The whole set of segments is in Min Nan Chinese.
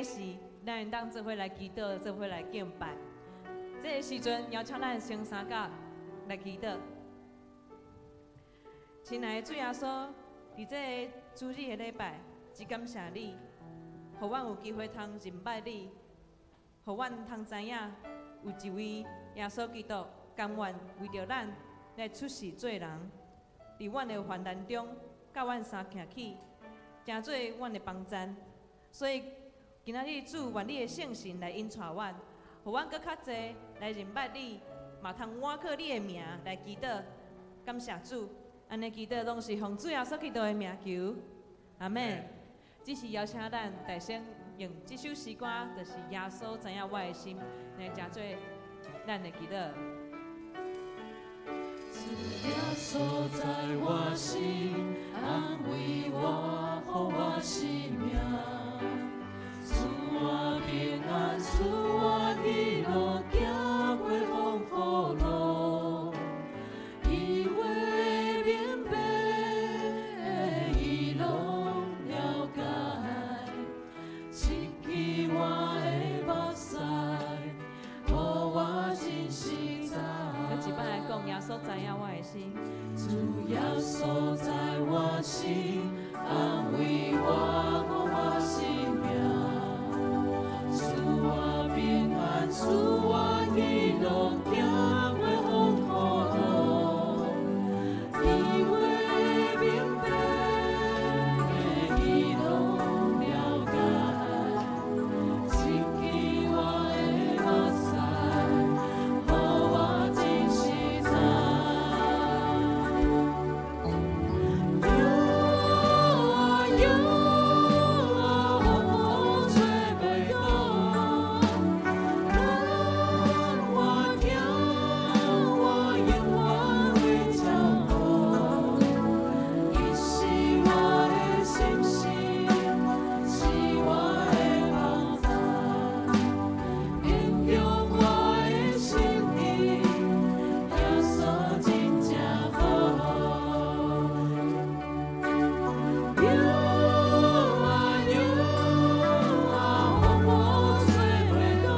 時，咱會當做伙來祈禱，做伙來敬拜。這个時陣，邀請咱先三甲來祈禱。親愛的主耶穌，佇這个主日的禮拜，真感謝你，予阮有機會通認捌你，予阮通知影有一位耶穌基督甘願為著咱來出世做人，佇阮的患難中，佮阮相徛起，成做阮的幫贊。所以今仔日主願你的聖神來引帶阮，予阮閣較濟來認捌你，嘛通倚靠你的名來祈禱。感謝主，按呢祈禱攏是奉主耶穌基督的名求，阿們。只是邀請咱大聲用這首詩歌，就是耶穌知影我的心，來成做咱的祈禱。主耶穌知我心，安慰我，予我生命，賜我平安，賜我喜樂，行過風雨路。伊話明白，伊攏了解，拭去我的目屎，予我真實在。閣一擺來講，耶穌知影我的心。主耶穌知我心，安慰我，予我生命，賜我平安，賜我喜樂，行過風雨路。伊話明白，伊攏了解，拭去我的目屎，予我真實在。搖啊搖啊，風雨吹袂倒，予我聽，我永遠的照顧。伊是我的心事，是我的幫贊，勉強我的心智，耶穌真正好。搖啊搖啊，風雨吹袂倒，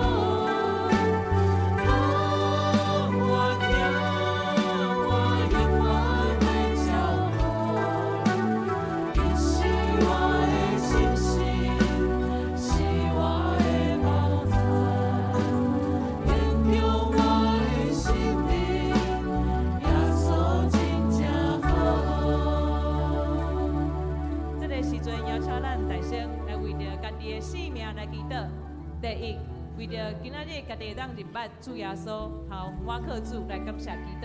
予我聽，我永遠的照顧。伊是我的心事，是我的幫贊，勉強我的心智，耶穌真正好。這个時陣，邀請咱大聲來為著家己的性命來祈禱。第一，為著今仔日家己會當認捌主耶穌，通倚靠主來感謝祈禱。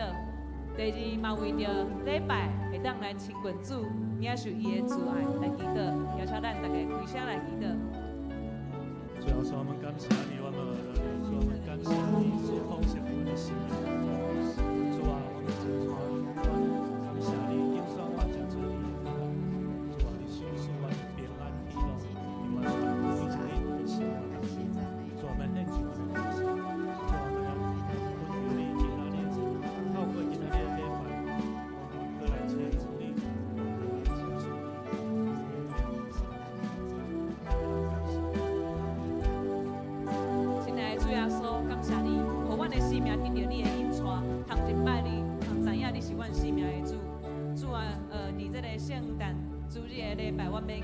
第二，嘛為著禮拜會當來親近主，領受伊的慈愛來祈禱。邀請咱大家開聲來祈禱。主耶穌，我們感謝你，我們主，我們感謝你所奉獻我們的生命。主啊，我們真感謝你，揀選我成做你的僕人。主啊，你賞賜我平安喜樂，佇我每一日的生活當中。主啊，我們獻上我們的感謝。主啊，我們懇求你今仔日，透過今仔日的禮拜，我們閣來親近你，來親近你。親愛的主耶穌，感謝你，予阮的生命得著你的引帶，通認捌你，通知影你是阮生命的主。主啊，佇這个聖誕主日的禮拜，阮欲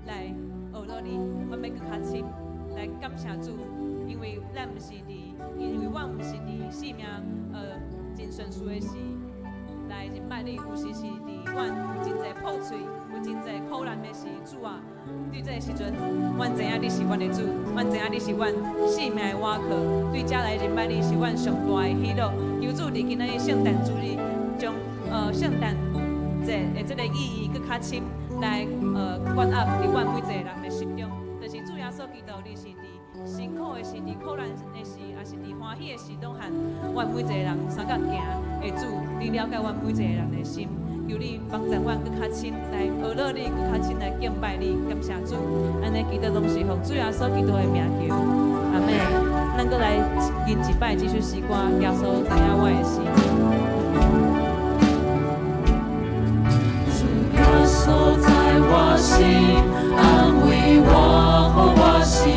來學到你，阮欲閣較深來感謝主，因為阮毋是佇生命真順遂的時來認捌你，有時是佇阮有真濟破碎、有真濟苦難的時，主啊，對這个時陣，阮知影你是阮的主，阮知影你是阮生命的倚靠，對遮來認捌你是阮上大的喜樂。求主佇今仔日聖誕主日，將聖誕節的這个意義閣較深來灌壓佇阮每一個人的心中。就是主耶穌基督，你是佇辛苦的時、佇苦難的時，抑是佇歡喜的時，攏和阮每一個人相佮行的主，你了解阮每一個人的心。求你幫助阮閣較深來學到你，閣較深來敬拜你，感謝主。按呢祈禱攏是奉主耶穌基督的名求，阿們。咱閣來吟一擺這首詩歌，耶穌知影我的心。主耶穌知我心，安慰我，予我生命，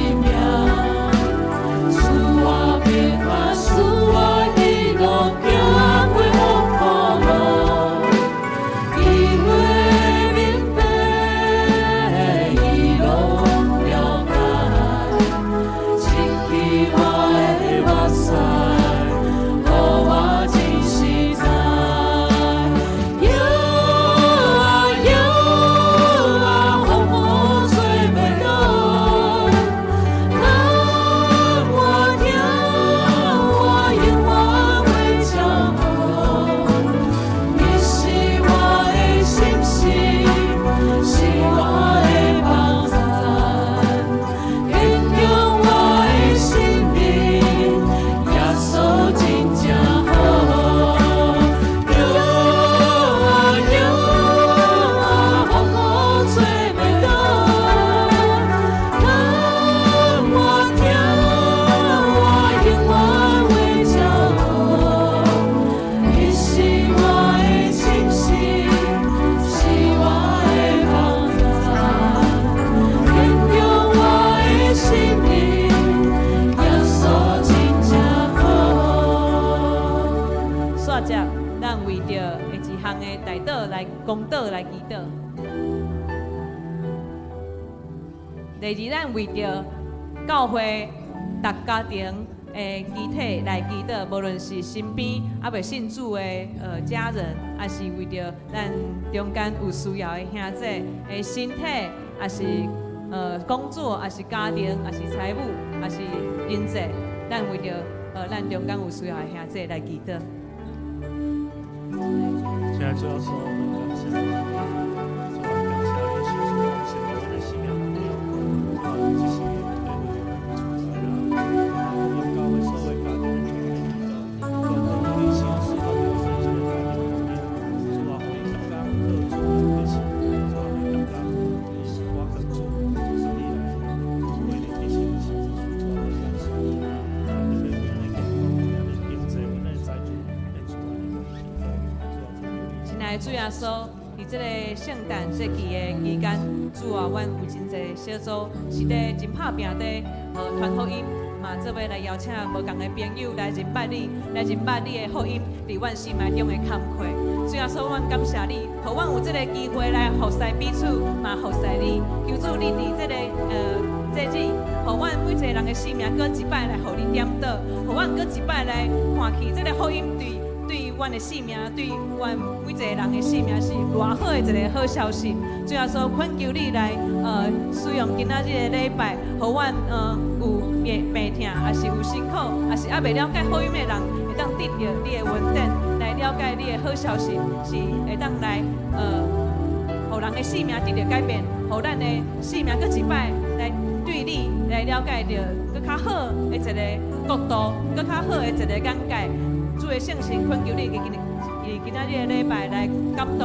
人的代禱來公禱來祈禱。第二，咱為著教會逐家庭的肢體來祈禱，無論是身邊猶未信主的家人，抑是為著咱中間有需要的兄弟的身體，抑是工作，抑是家庭，抑是財務，抑是人際，咱為著咱中間有需要的兄弟來祈禱。現在主要說，我們感謝你，主啊，感謝你，求主來成為阮的生命當中，主啊，這是對阮福音教會所有家庭的全體祈禱，主啊，求你賞賜阮們這個家庭當中，主啊，予𪜶逐工靠主來得勝，主啊，予𪜶逐工倚靠主，就是你來為你得勝的時陣，主啊，感謝你，特別為阮的健康、阮的經濟、阮的財主，主啊，你來祈禱，主啊，親愛的主耶穌，佇這個聖誕節期的期間，主啊，阮有真濟小組是咧真拍拚咧傳福音，嘛做伙來邀請無仝的朋友來認捌你，來認捌你的福音佇阮生命中的工課。主耶穌，阮感謝你，予阮有這個機會來服侍彼此，嘛服侍你。求主你佇這個節日，予阮每一個人的生命閣一擺來予你點著，予阮閣一擺來看見這個福音對阮的生命，對阮每一個人的生命是偌好的一個好消息。主耶穌，懇求你來使用今仔日的禮拜，予阮有病病痛，抑是有辛苦，抑是猶未了解福音的人，會當得著你的恩典，來了解你的好消息，是會當來予人的生命得著改變，予咱的生命閣一擺來對你來了解著閣較好的一個角度，閣較好的一個眼界。主的聖神懇求你，佇今仔日的禮拜來感動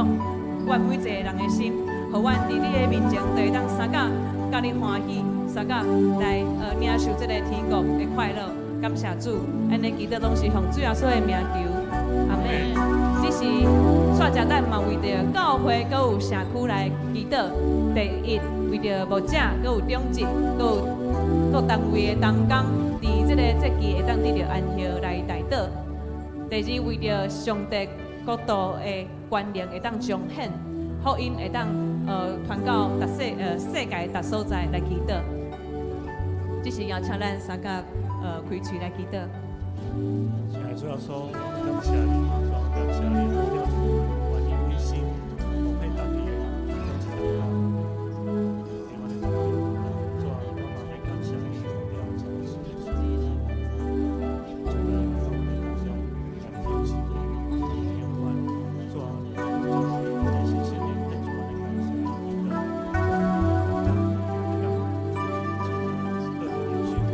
阮每一個人的心，予阮佇你的面前，就會當相佮佮你歡喜，相佮來領受這個天國的快樂。感謝主，按呢祈禱攏是奉主耶穌的名求，阿們。這時，煞食咱嘛為著教會閣有社區來祈禱。第一，為著牧者，閣有長執，閣有各單位的同工，佇這個節期會當得著安息來代禱。第二，為著上帝國度的權能會當彰顯，福音會當傳到逐世界逐所在來祈禱。這是邀請咱三個開喙來祈禱。親愛的主耶穌，感謝你，主啊，感謝你，好了主，願意為心，奉獻家己的長執同工，佇阮的當中，主啊，我嘛欲感謝你，好了主，主啊，阮的當中，來休息，平安，主啊，就是你是聖靈，主啊，感謝你，祈禱，主啊，得著領受，主你也來主的堅強的信心，你帶阮教會，你主的主啊，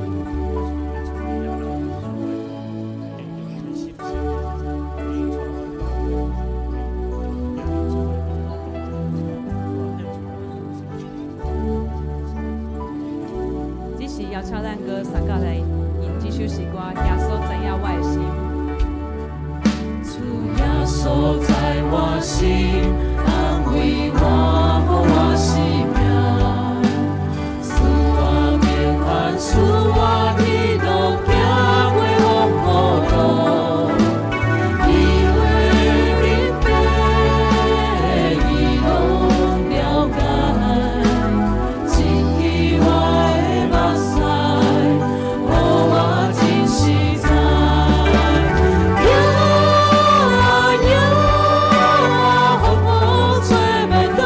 獻出我的感謝。這是邀請咱閣三個來吟這首詩歌，耶穌知影我的心。主耶穌知我心，安慰我，予我生命，賜我平安，賜我喜樂，行過風雨路。伊話明白，伊攏了解，清去我的目屎，予我真實在。耶耶，風雨吹袂倒，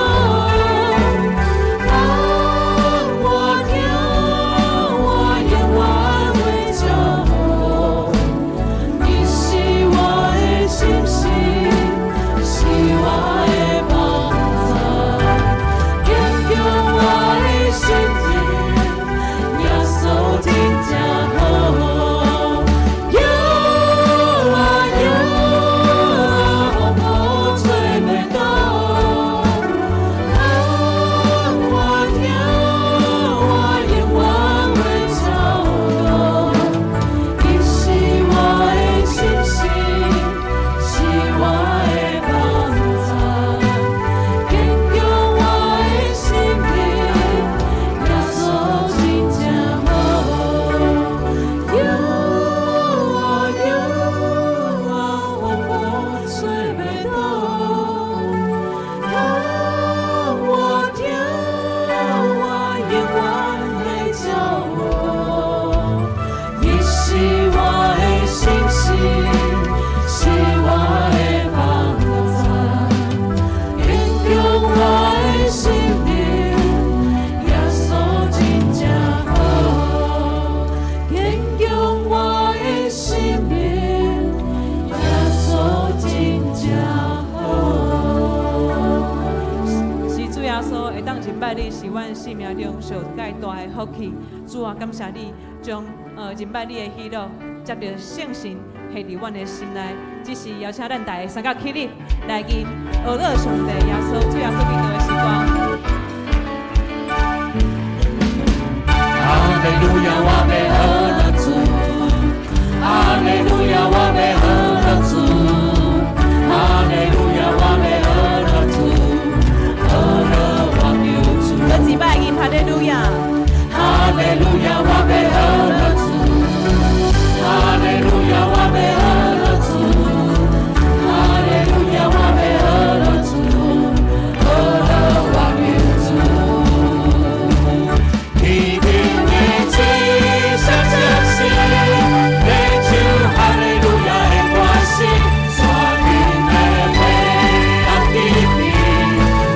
當認捌你是阮生命中上蓋大的福氣。主啊，感謝你將認捌你的喜樂，藉著聖神下佇阮的心內。這時邀請咱大家三甲起立，來吟學樂上帝耶穌主耶穌基督的詩歌。哈利路亞，我欲學樂主。哈利路亞，我欲學樂主。哈利路亞，我欲學樂主。學樂我救主。閣一擺吟哈利路亞。哈利路亞，我欲學樂主。哈利路亞，我欲學樂主。哈利路亞，我欲學樂主。學樂我救主。天頂的志向相信，咧唱哈利路亞的歌聲，山頂的花紅枝枝，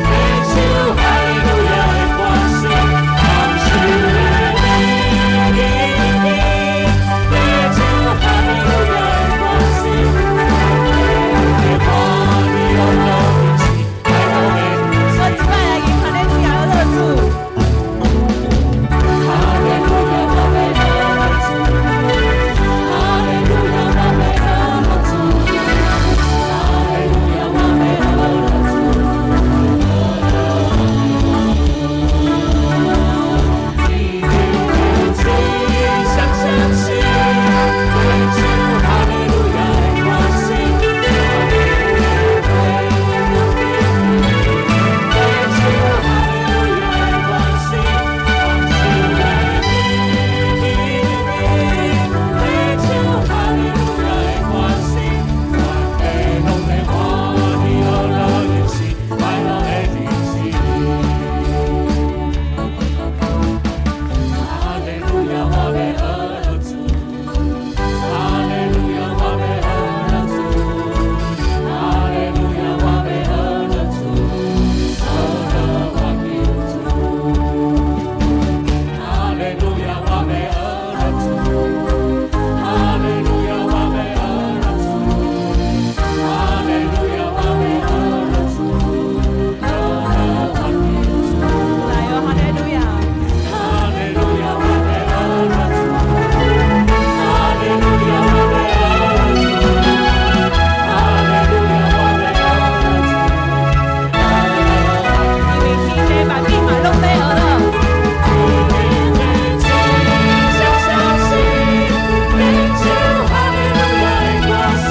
咧唱哈利路亞的歌聲，同手的美麗，咧唱哈利路亞的歌聲，全地歡喜樂日子，快樂的日子。閣一擺來吟哈利路亞學樂主。哈利路亞，我欲學樂主。哈利路亞，我欲學樂主。哈利路亞，我欲學樂主。天頂的志向相信，咧唱哈利路亞的歌聲，山頂的花紅枝枝，咧唱哈利路亞的歌聲，同手的美麗，咧唱哈利路亞的歌聲，全地攏咧歡喜樂樂日子，快樂的日子。哈利路亞，我欲學樂主。哈利路亞，我欲學樂主。哈利路亞，我欲學樂主。學樂我救主。哈利路亞，我欲學樂主。哈利路亞，我欲學樂主。哈利路亞，我欲學樂主。學樂我救主。來哦，哈利路亞。哈利路亞，我欲學樂主。哈利路亞，我欲學樂主。哈利路亞，我欲學樂主。因為天地萬物嘛攏咧學樂。天頂的志向相信，咧唱哈利路亞的歌聲，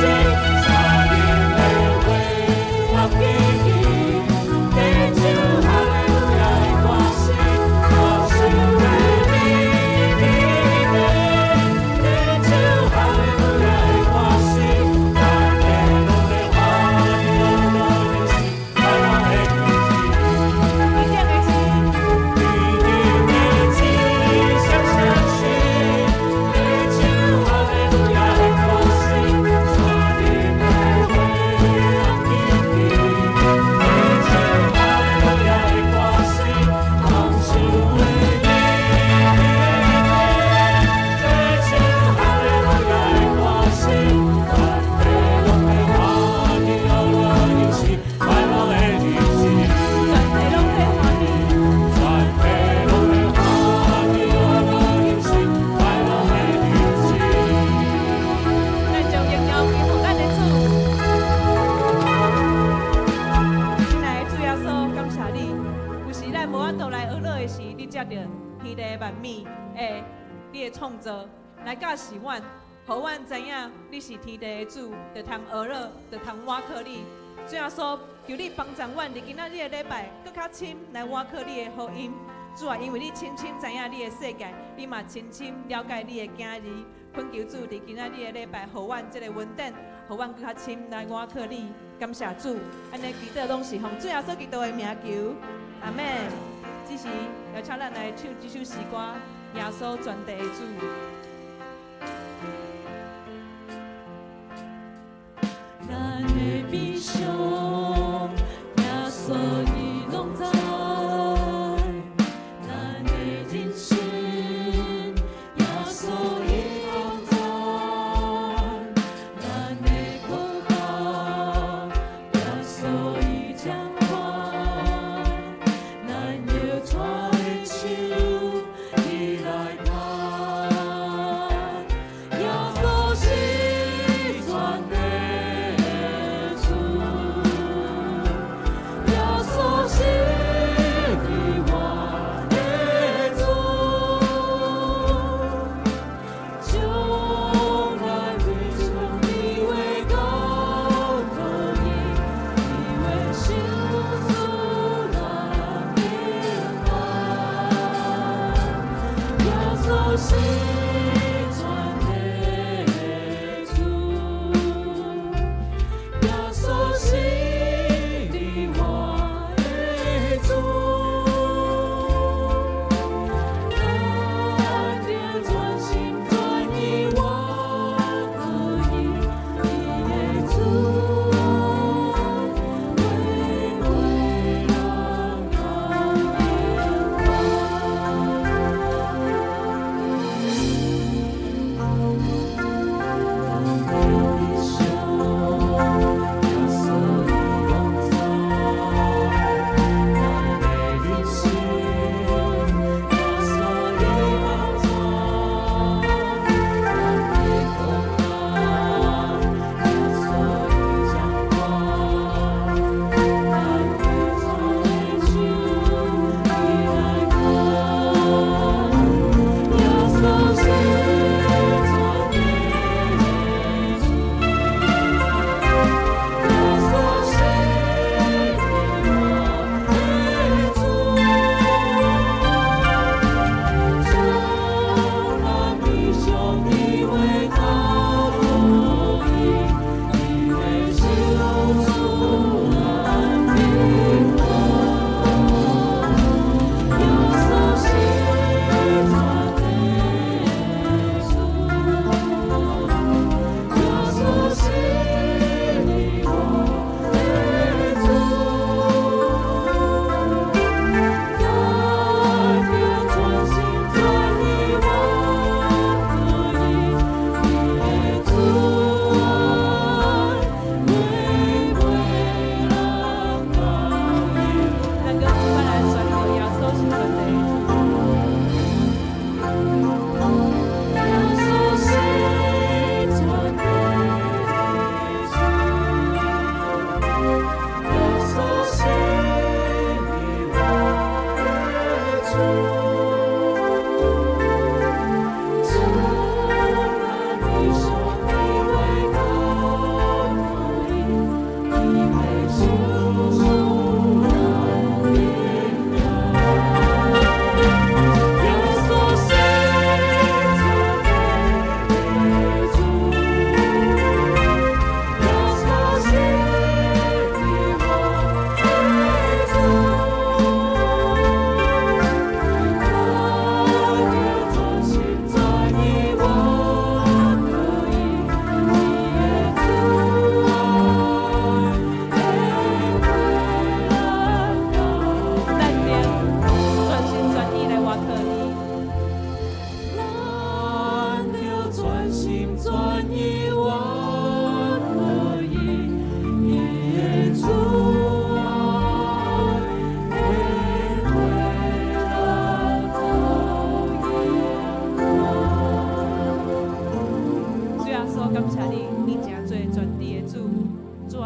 山頂的花紅枝枝，咧唱哈利路亞的歌聲，同手的美麗，咧唱哈利路亞的歌聲，全地攏咧歡喜樂樂日子，快樂的日子。天頂的志，天頂的志向相信，咧唱哈利路亞的歌聲，山頂的花紅枝枝，咧唱哈利路亞的歌聲，同手的美麗，咧唱哈利路亞的歌聲，全地攏咧歡喜樂樂日子，快樂的日子。全地攏咧歡喜。全地攏咧歡喜樂樂日子，快樂的日子。咱將榮耀歸予咱的主。親愛的主耶穌，感謝你。有時咱無法度來學樂的時，你藉著天地萬物的你的創造來教示阮，予阮知影你是天地的主，就通學樂，就通倚靠你。主耶穌，求你幫助阮佇今仔日的禮拜，閣較深來倚靠你的福音。主啊，因為你深深知影你的世界，你嘛深深了解你的囝兒。懇求主佇今仔日的禮拜，予阮這個恩典，予阮閣較深來倚靠你。感謝主，按呢祈禱攏是奉主耶穌基督的名求，阿們。這時邀請咱來唱這首詩歌《耶穌全地的主》。咱的悲傷，耶穌伊攏知；咱的人生，耶穌伊攏知；咱的國家，耶穌伊掌管；咱有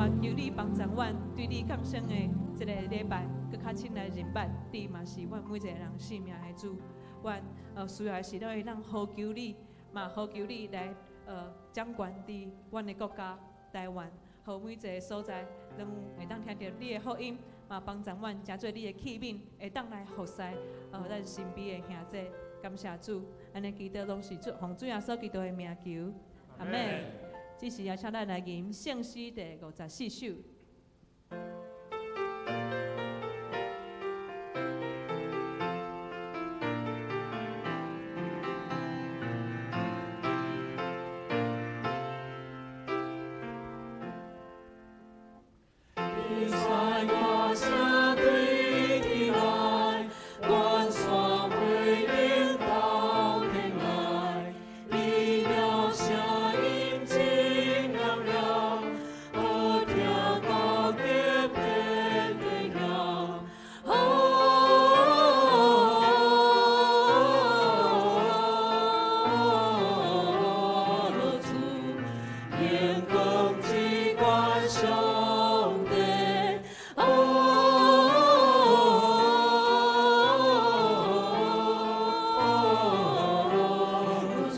啊，求你幫助阮對你降生的這个禮拜，閣較深來認捌你嘛是阮每一個人性命的主。阮需要的是，咱會當呼求你，嘛呼求你來掌權佇阮的國家台灣，予每一个所在攏會當聽著你的福音，嘛幫助阮成做你的器皿，會當來服侍咱身邊的兄弟。感謝主，按呢祈禱攏是主奉主耶穌基督的名求，阿們。這時也請咱來吟聖詩第54首。你在我声對起來，阮山回應到天來，你了聲音真嘹亮，好聽到極遍地遐。哦，主，榮光至懸上帝。哦，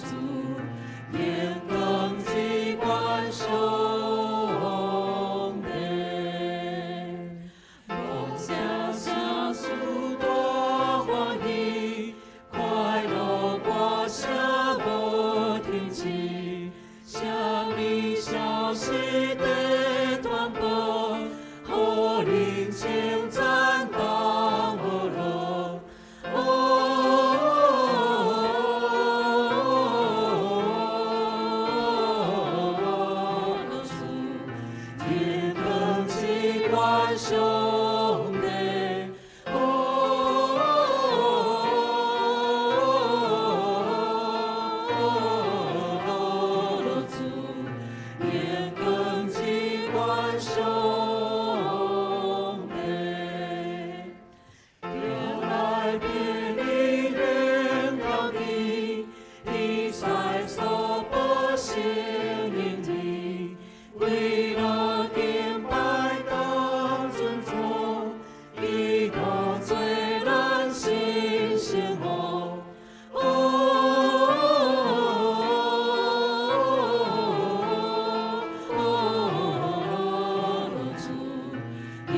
主，榮光至懸上帝。無聲聲使大歡喜，快樂歌聲無停止，啥物消息在傳播，予人稱讚當呵樂。哦，主，榮光至懸上帝。哦，主，榮光至懸上帝。天來變你榮耀的，你在所保聖靈裡，為了敬拜當尊崇，基督做咱新生王。哦，主，榮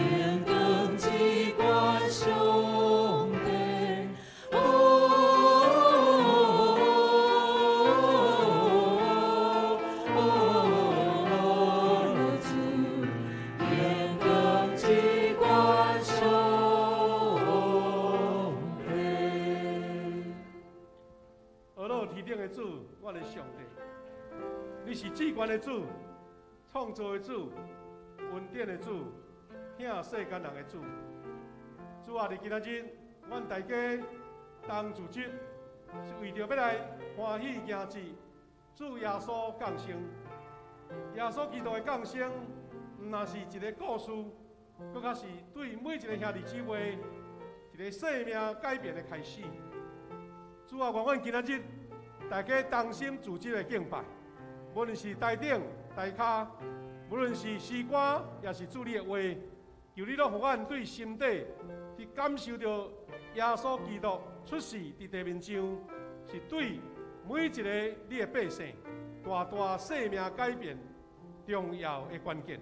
光至懸上帝。哦，主，榮光至懸上帝。阿樂天頂的主，阮的上帝，你是至懸的主，創造的主，恩典的主，疼世間人的主。主啊，佇今仔日，阮大家同組織，是為著欲來歡喜迎接主耶穌降生。耶穌基督的降生，毋但是一个故事，閣較是對每一个兄弟姊妹一个生命改變的開始。主啊，願阮今仔日大家同心組織的敬拜，無論是台頂、台跤，無論是詩歌，抑是主你的話，求你攏予阮對心底去感受著耶穌基督出世佇地面上，是對每一个你的百姓大大生命改變重要的關鍵。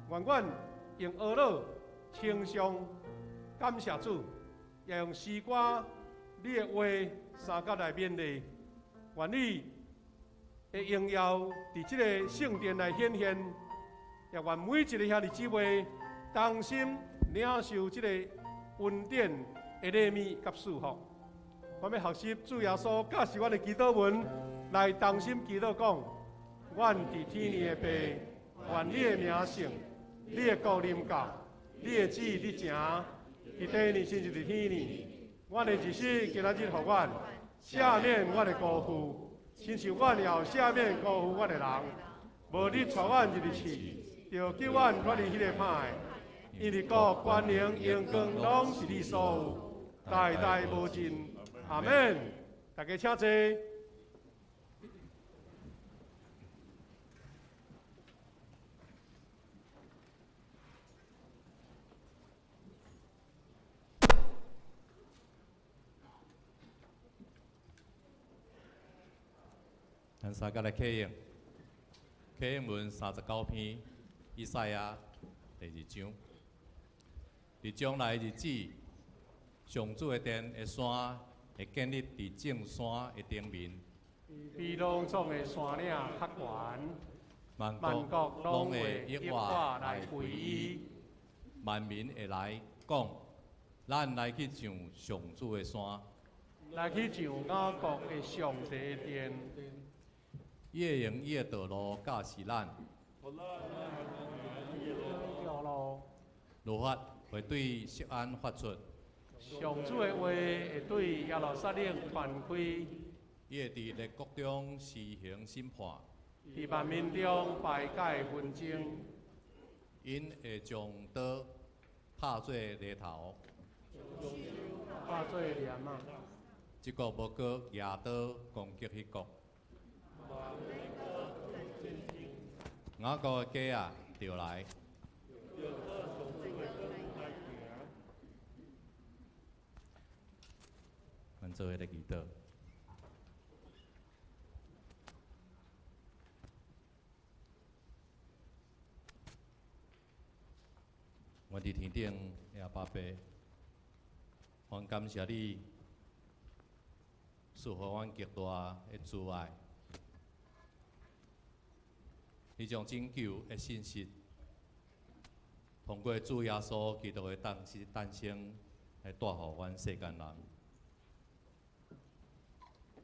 願阮用阿樂稱頌感謝主，也用詩歌你的話相佮來勉勵。願你的榮耀佇這個聖殿來顯現，也願每一个兄弟姊妹同心領受這個恩典的禮物佮祝福。我欲學習主耶穌教示阮的祈禱文，來同心祈禱講：阮佇天裡的父，願你的名聖，你的國臨到，你的旨意得成，佇地裡親像佇天裡。阮的日食今仔日予阮，赦免阮的辜負，親像阮也有赦免辜負阮的人。無你帶阮入去試，著救阮脫離彼个歹的。因為國、權能、榮光，攏是你所有，代代無盡。阿們。大家請坐。咱三個來啟應，啟應文39篇，以賽亞第二章。佇將來日子，上主的殿的山會建立佇眾山的頂面，比攏總的山嶺較懸，萬萬國國攏攏會會依依我我來來歸歸依依。萬民會來講，咱來去上上主的山，來去上雅各的上帝的殿。伊會用伊的道路教示咱，道路，律法會對錫安發出，上主的話會對耶路撒冷傳開，伊會佇列國中施行審判，佇萬民中排解紛爭。𪜶會將刀拍做犁頭，拍做鐮仔。這國無閣舉刀攻擊彼國。雅各的家啊，著來。咱做伙來祈禱。阮佇天頂的阿爸父，阮感謝你賜予阮極大的慈愛。你將拯救的信息，通過主耶穌基督的誕生，來帶予阮世間人。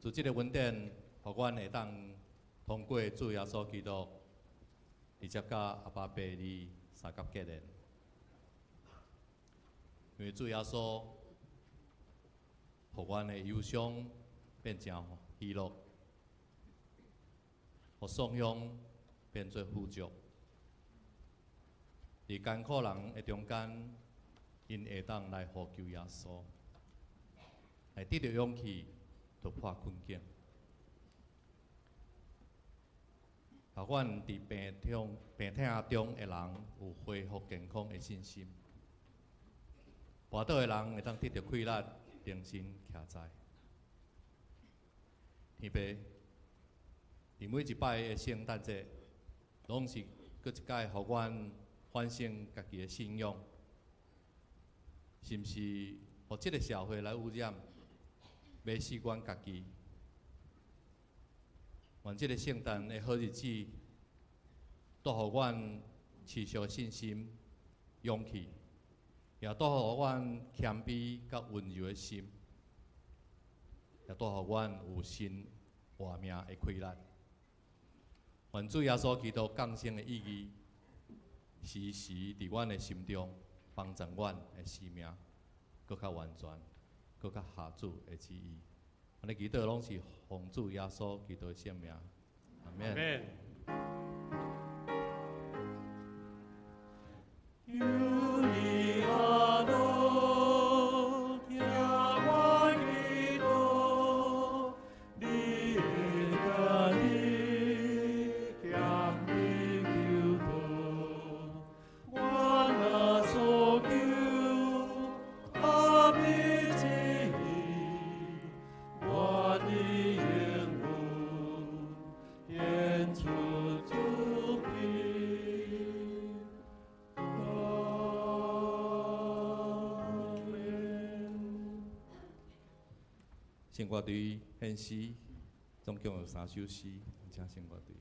自這個恩典，予阮會當通過主耶穌基督，直接佮阿爸父你相佮結連。因為主耶穌，予阮的憂傷變成喜樂，予喪鄉變做富足。佇艱苦人的中間，𪜶會當來呼求耶穌，來得著勇氣突破困境。予阮佇病痛中的人有恢復健康的信心，跋倒的人會當得著氣力，重新徛在。天父，佇每一擺的聖誕節，攏是閣一擺予阮反省家己的信仰，是毋是予這個社會來污染，迷死阮家己？願這個聖誕的好日子，帶予阮持續信心、勇氣，也帶予阮謙卑佮溫柔的心，也帶予阮有新活命的氣力。願主耶穌基督降生的意義，時時佇阮的心中幫助阮的生命，閣較完全，閣較合主的旨意。阮的祈禱攏是奉主耶穌基督的聖名，阿們。聖歌隊獻詩，總共有三首詩，請聖歌隊。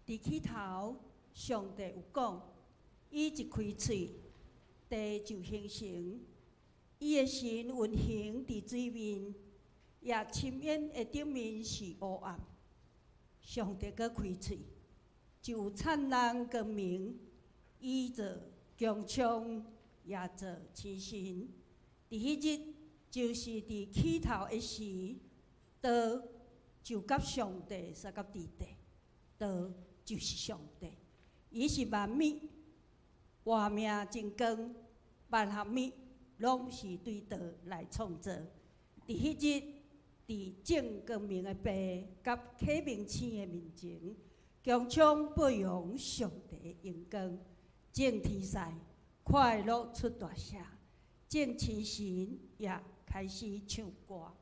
伫起頭，上帝有講，伊一開喙，地就形成；伊的神運行佇水面，也深淵的頂面是烏暗。上帝閣開喙，就有燦爛光明。伊造穹蒼，也造星辰。佇彼日，就是佇起頭的時，道就佮上帝相佮佇地，道就是上帝。伊是萬物活命真光，萬合物攏是對道來創造。佇彼日，佇正光明的父佮啟明星的面前，穹蒼播揚上帝的榮光，眾天使快樂出大聲，眾星辰也開始唱歌。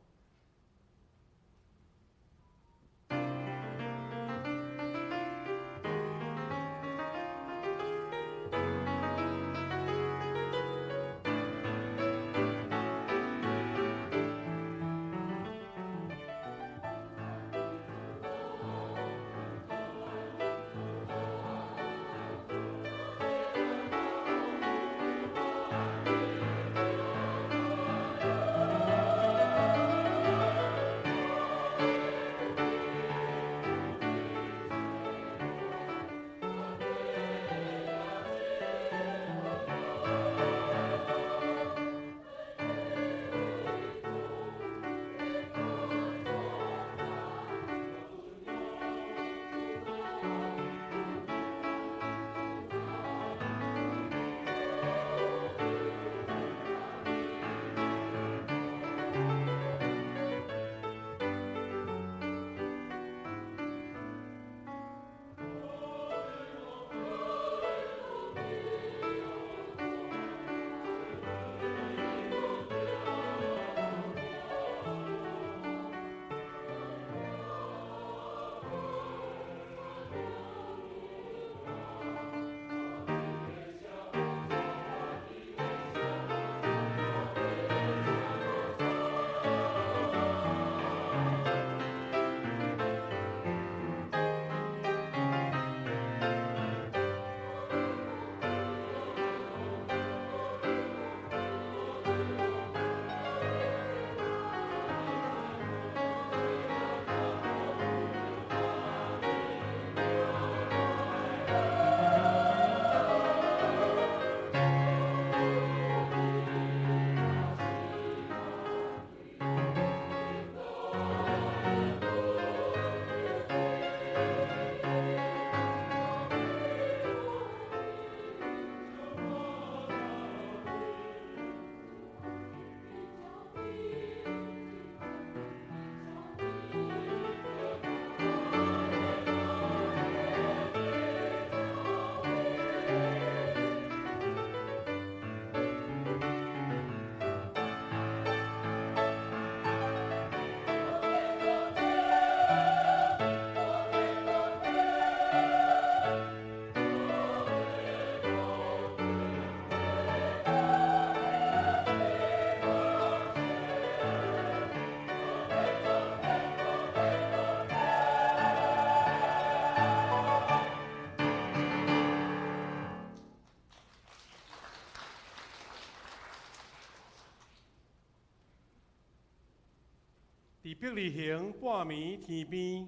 佇伯利恆半暝天邊，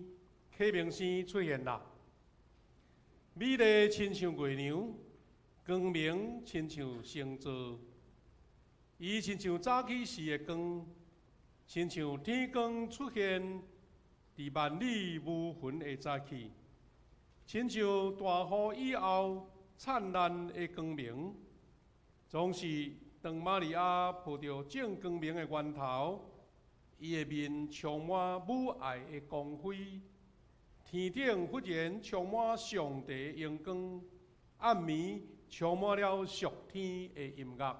啟明星出現啦。美麗親像月娘，光明親像星座。伊親像早起時的光，親像天光出現佇萬里無雲的早起，親像大雨以後燦爛的光明。總是當瑪利亞抱著正光明的源頭，伊的面充滿母愛的光輝，天頂忽然充滿上帝的榮光，暗暝充滿了屬天的音樂。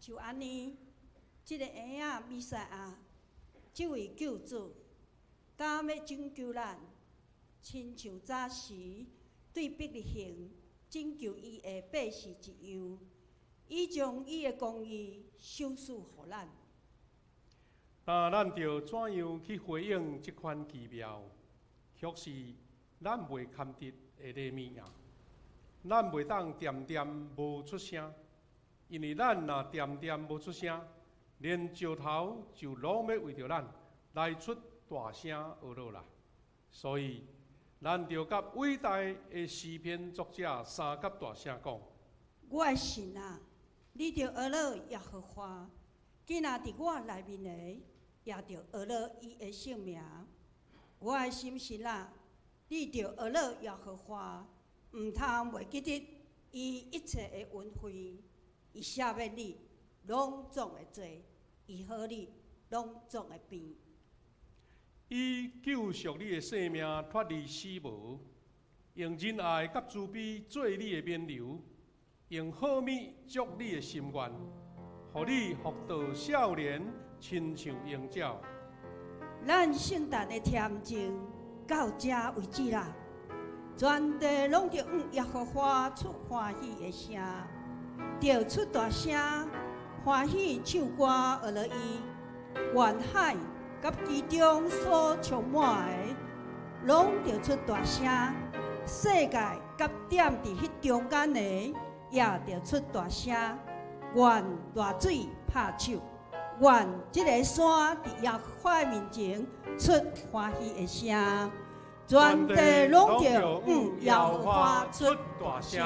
就按呢，這个嬰仔彌賽亞，這位救主，敢欲拯救咱，親像早時對伯利恆拯救伊的百姓一樣，伊將伊的公義賞賜予咱。但咱著怎樣去回應這款奇妙，卻是咱袂堪得的禮物啊！咱袂當恬恬無出聲，因為咱若恬恬無出聲，連石頭就攏欲為著咱來出大聲呵咾啦。所以，咱著佮偉大的詩篇作者相佮大聲講：我的神啊，你著呵咾耶和華，囝仔佇我內面的，也著呵咾伊的聖名。我的心神啊，你著呵咾耶和華，毋通袂記得伊一切的恩惠，伊赦免你攏總的罪，醫好你攏總的病。伊救贖你的性命脫離死亡，用仁愛佮慈悲做你的冕旒，用好物足你的心願，予你復到少年，親像鷹鳥。咱聖誕的恬靜到這為止啦，全地攏著向耶和華出歡喜的聲，著出大聲歡喜唱歌呵咾伊。願海佮其中所充滿的，攏著出大聲；世界佮踮佇彼中間的，也著出大聲。願大水拍手，願這个山佇耶和華面前出歡喜的聲，全地攏著向耶和華出大聲。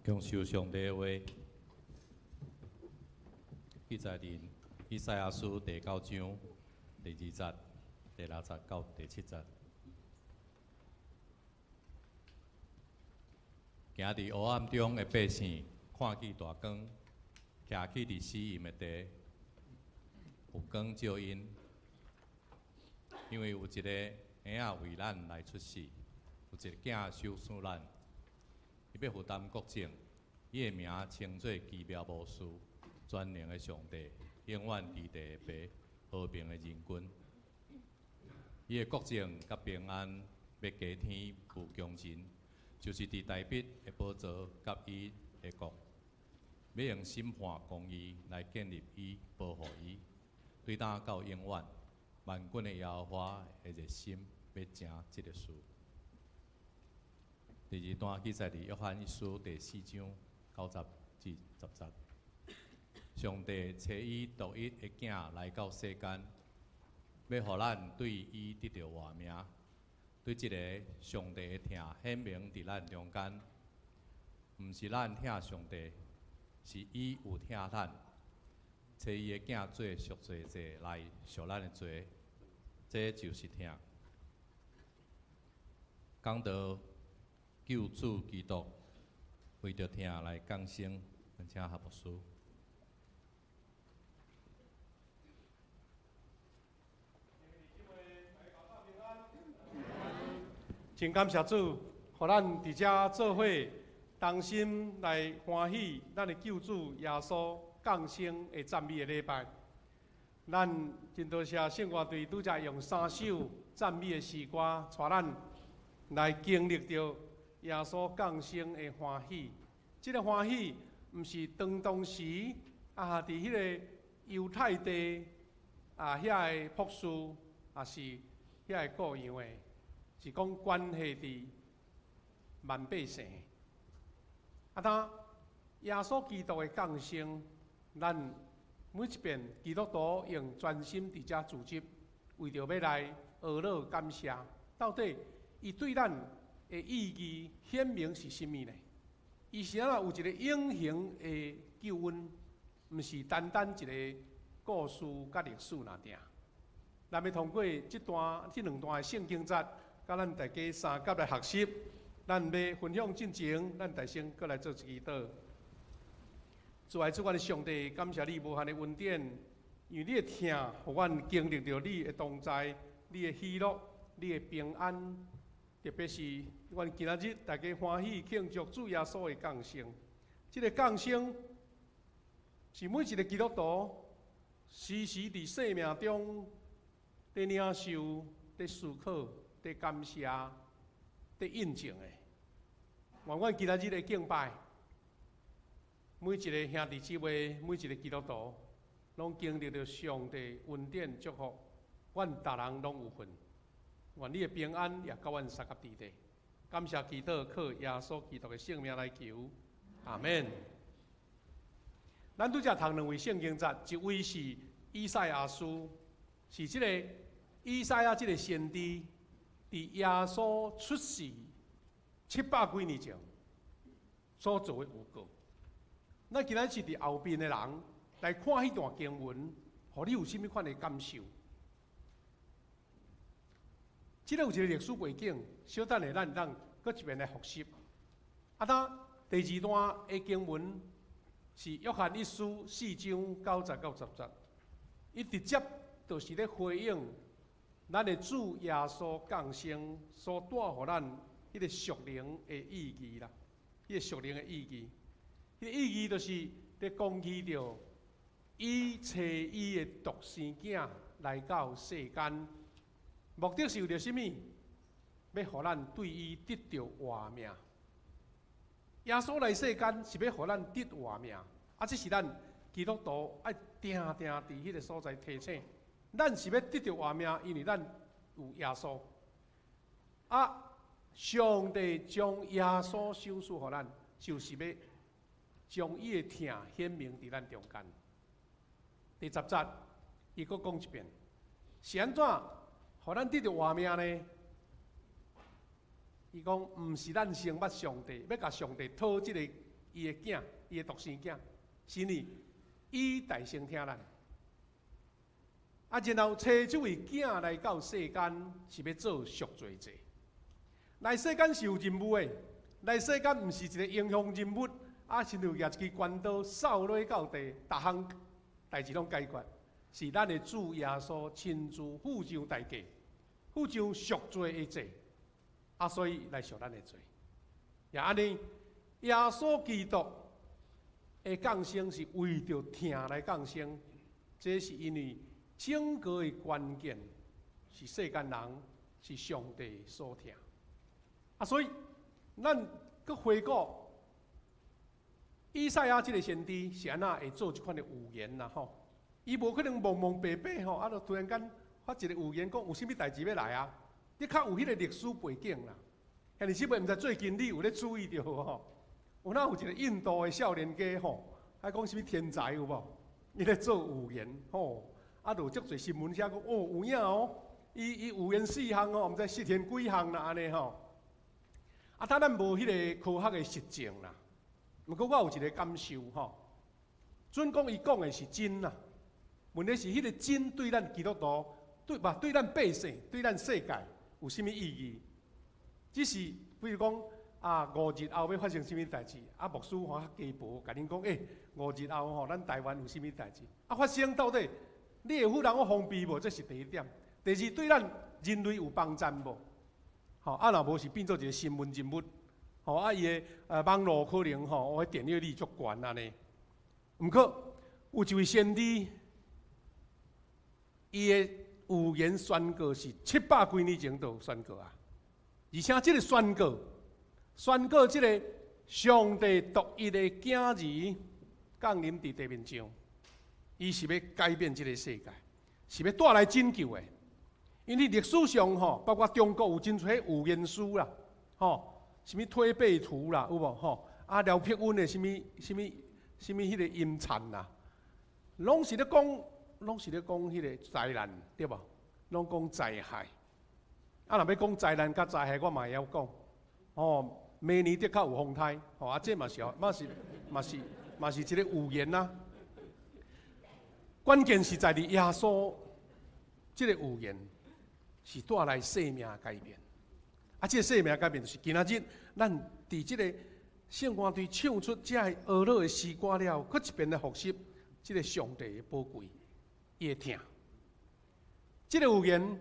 享受上帝的話，記載佇以賽亞書第九章第二節、第六節到第七節。行佇黑暗中的百姓，看見大光；徛起佇死蔭的地，有光照𪜶。因為有一个嬰仔為咱來出世，有一个囝賞賜咱。伊欲負擔國政，伊的名稱做奇妙謀士、全能的上帝、永遠佇地的爸、和平的仁君。伊的國政佮平安欲加添無窮盡，就是佇大衛的寶座佮伊的國，欲用審判公義來建立伊、保護伊，對今到永遠。萬軍的耶和華的熱心欲成這个事。第二段記載佇約翰一書第四章九節至十節。上帝差伊獨一的囝來到世間，欲予咱對伊得著活命。對這个上帝的疼顯明佇咱中間，毋是咱疼上帝，是伊有疼咱，差伊的囝做贖罪祭來贖咱的罪，這就是疼。講到救主基督為著疼來降生，請何牧師。真感謝主，予咱佇遮做伙同心來歡喜咱的救主耶穌降生的讚美的禮拜。咱真多謝聖歌隊拄才用三首讚美的詩歌，帶咱來經歷著耶穌降生的歡喜。這个歡喜，毋是當當時啊，佇彼个猶太地啊遐个朴素，也是遐个故樣的。是講關係佇萬百姓。啊，當耶穌基督的降生，咱每一遍基督徒用專心佇遮組織，為著欲來學樂感謝，到底伊對咱的意義顯明是啥物呢？伊是按怎有一个永恆的救恩，毋是單單一个故事佮歷史爾爾。咱欲通過這段、這兩段的聖經節，佮咱大家相佮來學習，咱欲分享進前，咱大聲閣來做一祈禱。主愛主，阮的上帝，感謝你無限的恩典，因為你的疼，予阮經歷著你的同在，你的喜樂，你的平安。特別是阮今仔日大家歡喜慶祝主耶穌的降生，這个降生是每一个基督徒時時佇生命中佇領受、佇思考、佇感謝、佇印證的。願阮今仔日的敬拜，每一个兄弟姊妹，每一个基督徒，攏經歷著上帝恩典祝福，阮逐人攏有份。願你的平安也佮阮相佮佇咧。感謝祈禱，靠耶穌基督的聖名來求，阿們。咱拄才讀兩位聖經節，一位是以賽亞書，是這个以賽亞這个先知，佇耶穌出世七百幾年前所做的預告。咱今仔是佇後面的人來看彼段經文，予你有啥物款的感受？這个有一个歷史背景，小等下咱當閣一遍來複習。啊，當第二段的經文是約翰一書四章九節到十節，伊直接就是咧回應咱的主耶穌降生所帶予咱彼个屬靈的意義啦，彼个屬靈的意義，彼个意義就是咧講起著伊差伊的獨生囝來到世間。目的是為著啥物？欲予咱對伊得著活命。耶穌來世間是欲予咱得活命，啊，這是咱基督徒愛定定佇彼个所在提醒。咱是欲得著活命，因為咱有耶穌。啊，上帝將耶穌賞賜予咱，就是欲將伊的疼顯明佇咱中間。第十節，伊閣講一遍，是按怎？予咱得著活命呢？伊講，毋是咱先捌上帝，欲共上帝討這个伊的囝，伊的獨生囝，是呢，伊代先疼咱。啊，然後差這位囝來到世間，是欲做贖罪祭。來世間是有任務的，來世間毋是一個英雄人物，啊，親像舉一支關刀掃落到地，逐項代誌攏解決。是咱的主耶穌親自付上代價，付上贖罪的祭，啊，所以來贖咱的罪。也按呢，耶穌基督的降生是為著疼來降生，這是因為整個的關鍵是世間人是上帝所疼。啊，所以咱閣回顧以賽亞這個先知是按怎會做這款的預言啦？吼，伊無可能懵懵白白吼，啊，就突然間發一個預言講有啥物代誌欲來啊？的確有彼個歷史背景啦。兄弟姊妹，毋知最近你有咧注意著無吼？有哪有一個印度的少年家吼，還講啥物天才有無？伊咧做預言吼，啊，就足濟新聞寫講哦有影哦，伊伊預言四項哦，毋知實現幾項啦按呢吼。啊，當咱無彼個科學的實證啦，毋過我有一個感受吼，準講伊講的是真啦，問題是彼個真對咱基督徒，對吧？對咱百姓，對咱世界有啥物意義？只是比如講啊，5日後欲發生啥物代誌？啊，牧師吼較雞婆，共恁講，欸，五日後吼，咱台灣有啥物代誌？啊，發生到底你會予人防備無？這是第一點。第二，對咱人類有幫贊無？吼，啊，若無是變做一個新聞人物，吼，啊，伊的網路可能吼，彼點閱率足懸按呢。毋過有一位先知，伊的預言宣告是700幾年前就宣告啊，而且這個宣告，宣告這個上帝獨一的囝兒降臨佇地面上，伊是欲改變這個世界，是欲帶來拯救的。因為歷史上吼，包括中國有真濟預言書啦，吼，啥物推背圖啦，有無吼？啊，廖碧溫的啥物啥物啥物彼個陰田啦，攏是咧講，攏是咧講彼個災難，對無？攏講災害。啊，若欲講災難佮災害，我嘛會曉講。哦，明年的確有風颱，吼啊，這嘛是嘛是嘛是嘛是一個預言啦。關鍵是在於耶穌這個預言是帶來生命改變。啊，這個生命改變就是今仔日咱佇這個聖歌隊唱出這个哀樂的詩歌了，閣一遍來複習這個上帝的寶貴，伊的疼。這個預言，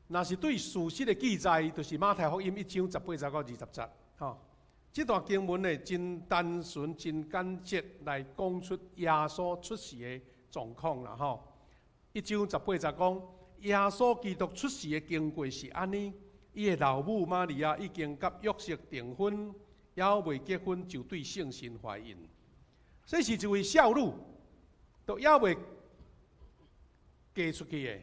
若是對事實的記載，就是馬太福音一章18節到20節，吼。這段經文呢，真單純、真簡潔來講出耶穌出世的狀況啦，吼。一章十八節講，耶穌基督出世的經過是按呢，伊的老母瑪利亞已經佮約瑟訂婚，猶未結婚就對聖神懷孕。這是一位少女，都猶未嫁出去的，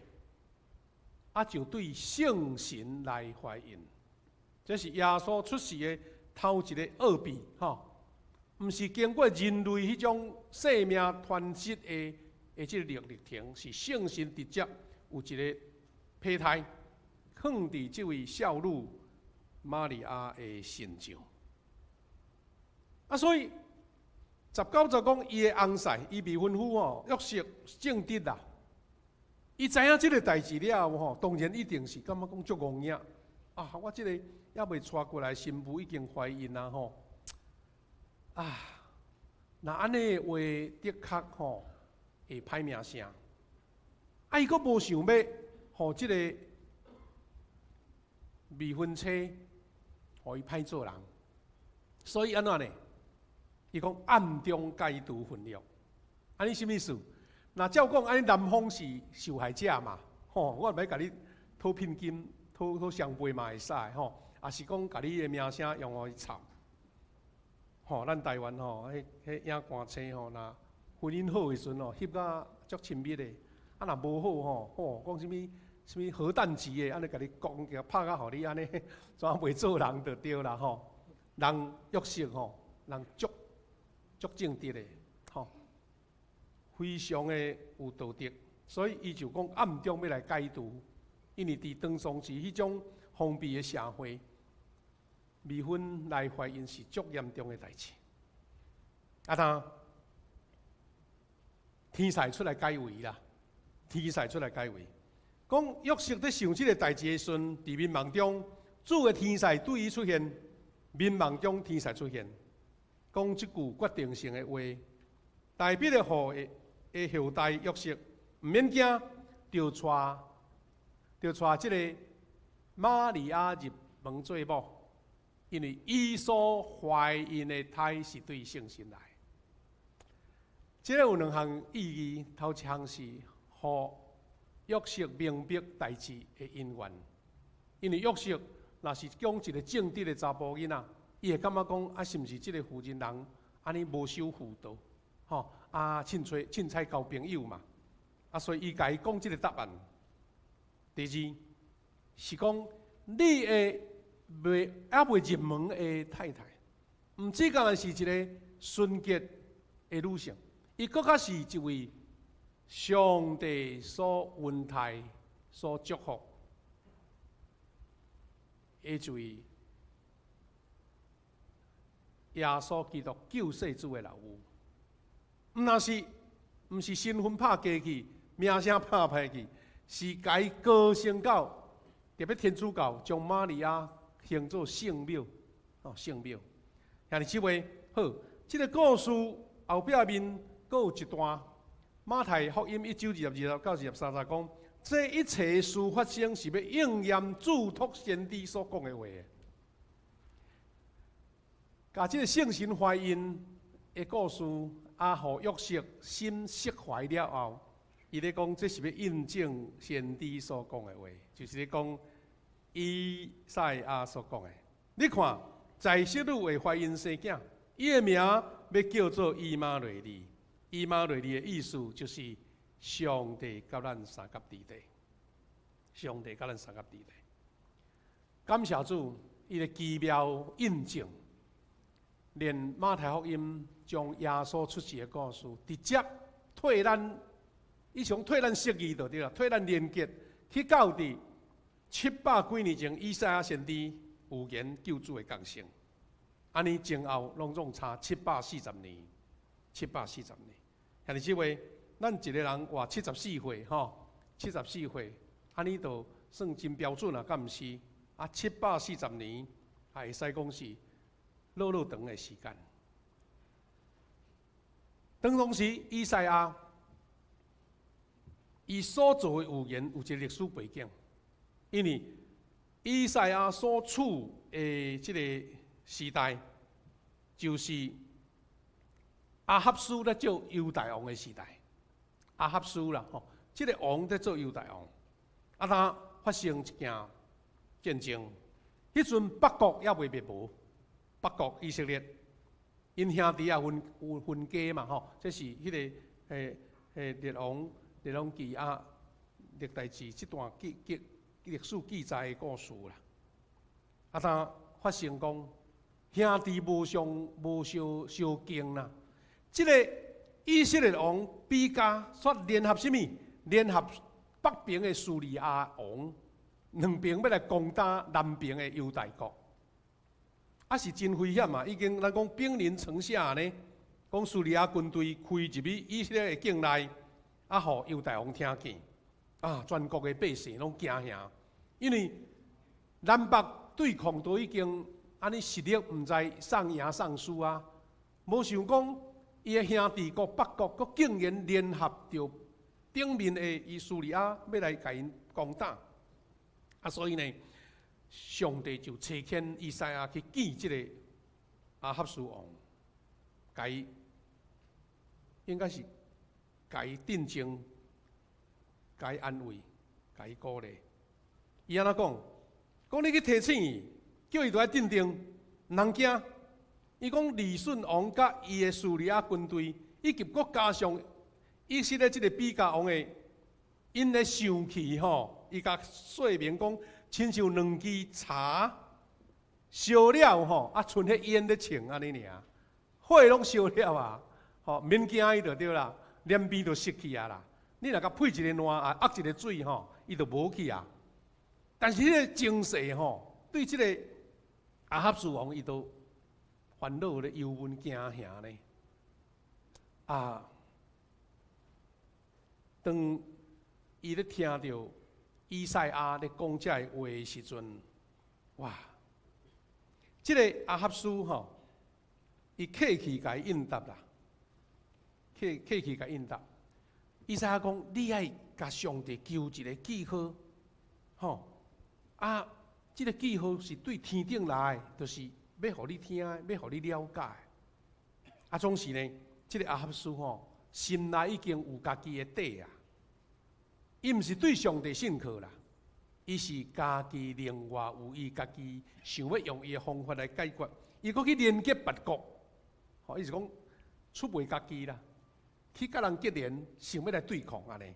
啊，就對聖神來懷孕。這是耶穌出世的頭一個奧秘，吼，毋是經過人類彼種生命傳承的這個歷程，是聖神直接有一個胚胎，囥佇這位少女瑪利亞的身上。啊，所以19節講伊的翁婿，伊未婚夫吼，約瑟正直啦。伊知影這個代誌了後吼，當然一定是感覺講足戇影啊！我這個猶未娶過來新婦已經懷孕啊吼！啊，若按呢的話，的確吼會歹名聲。啊，伊閣無想欲予這個未婚妻，予伊歹做人，所以按怎呢？伊講暗中解除婚約，按呢啥物意思？若照講，按呢男方是受害者嘛，吼，我欲共你討聘金、討討雙倍嘛會使吼，抑是講共你的名聲用予伊臭，吼，咱台灣吼，彼彼影歌星吼，若婚姻好的時陣吼，翕甲足親密的，啊若無好吼，吼講啥物啥物核彈級的，按呢共你講起拍甲予你按呢，怎袂做人就對啦吼。人約瑟吼，人足足正直的，吼，非常的有道德，所以伊就講暗中欲來解除，因為佇當時彼種封閉的社會，未婚來懷孕是足嚴重的代誌。啊，當天使出來解圍啦，天使出來解圍，講約瑟佇想這個代誌的時陣，佇眠夢中，主的天使對伊出現，眠夢中天使出現，講這句決定性的話，大衛的後的後代約瑟，毋免驚，著帶這個瑪利亞入門做某，因為伊所懷孕的胎是對聖神來。這個有兩項意義，頭一項是予約瑟明白代誌的因緣，因為約瑟若是講一個正直的查埔囡仔，伊會感覺講啊，是毋是這個婦人人按呢無守婦道，吼啊，凊彩凊彩交朋友嘛，啊，所以伊共伊講這個答案。第二是講你的未猶未入門的太太，毋只干焦是一個純潔的女性。伊閣較是一位上帝所恩待、所祝福的一位耶穌基督救世主的老母。毋若是，毋是身份拍低去，名聲拍歹去，是共伊高升到特別天主教將瑪利亞稱做聖母，哦，聖母。兄弟姊妹，好，這個故事後壁面。閣有一段，馬太福音一章22到23節講，這一切事發生是欲應驗囑託先知所講的話。共這個聖神懷孕的故事，啊，予約瑟心釋懷了後，伊咧講這是欲印證先知所講的話，就是咧講以賽亞所講的。你看，在室女會懷孕生囝，伊的名欲叫做以馬內利。以馬內利的意思就是上帝佮咱相佮佇咧，上帝佮咱相佮佇咧。感謝主，伊的奇妙印證，連馬太福音將耶穌出世的故事，直接替咱，伊想替咱釋義就對啦，替咱連結去到佇700幾年前以賽亞先知預言救主的降生，按呢前後攏總差七百四十年，七百四十年。兄弟姊妹，咱一個人活74歲吼，七十四歲，按呢就算真標準啊，敢毋是？啊，七百四十年，也會使講是落落長的時間。當當時以賽亞伊所做的預言有一個歷史背景，因為以賽亞所處的這個時代，就是亞哈斯咧做猶大王的時代，亞哈斯啦吼，這個王咧做猶大王，啊，當發生一件戰爭，彼陣北國猶未滅亡，北國以色列，𪜶兄弟仔分有分家嘛吼，這是彼個列王列王紀啊，歷代志這段記記歷史記載的故事啦。啊，當發生講兄弟無相無相相敬啦。這個以色列王比加煞聯合啥物？聯合北邊的敘利亞王，兩邊欲來攻打南邊的猶大國，啊是真危險啊！已經咱講兵臨城下呢，講敘利亞軍隊開入去以色列的境內，啊，予猶大王聽見，啊，全國的百姓攏驚嚇，因為南北對抗都已經按呢實力毋知送贏送輸啊，無想講。伊的兄弟國北國，閣竟然聯合著頂面的伊敘利亞，欲來共𪜶攻打。啊，所以呢，上帝就差遣以賽亞去見這個亞哈斯王，共伊應該是共伊鎮靜，共伊安慰，共伊鼓勵。伊按怎講？講你去提醒伊，叫伊著愛鎮定，毋通驚。伊講利汛王佮伊的敘利亞軍隊，以及閣加上以色列這個比加王的，𪜶咧生氣吼，伊共說明講，親像兩支柴燒了吼，啊，賰彼煙咧衝按呢爾，火攏燒了啊，吼，免驚伊就對啦，連邊就熄去啊啦。你若共配一个爛啊，壓一个水吼，伊就無去啊。但是彼個情勢吼，對這個亞哈斯王伊都煩惱咧，憂悶驚嚇呢。啊，當伊咧聽著以賽亞咧講這个話的時陣，哇！這个亞哈斯吼，伊客氣共伊應答啦，客客氣共伊應答。以賽亞講：你愛共上帝求一个記號，吼啊！這个記號是對天頂來的，就是欲予你聽，欲予你了解。啊，總是呢，這个亞哈斯吼，心內已經有家己的底啊。伊毋是對上帝信靠啦，伊是家己另外有伊家己想欲用伊的方法來解決，伊閣去連結別國，吼，伊是講出賣家己啦，去佮人結連，想欲來對抗按呢。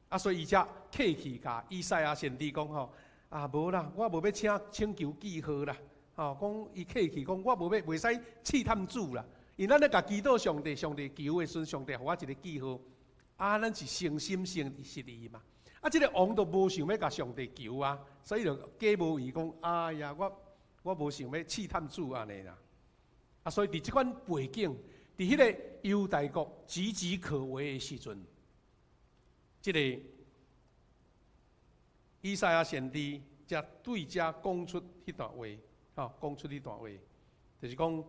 啊，所以伊才客氣共以賽亞先知講吼，啊無啦，我無欲請請求記號啦，吼，講伊客氣講我無欲袂使試探主啦，因為咱咧共祈禱上帝，上帝求的時陣，上帝予我一个記號。啊，咱是誠心誠實意嘛。啊，這个王都無想欲共上帝求啊，所以就假無伊講，哎呀，我我無想欲試探主按呢啦。啊，所以佇這款背景，佇彼个猶大國岌岌可危的時陣，這个以賽亞先知才對遮講出彼段話，吼，講出彼段話，就是講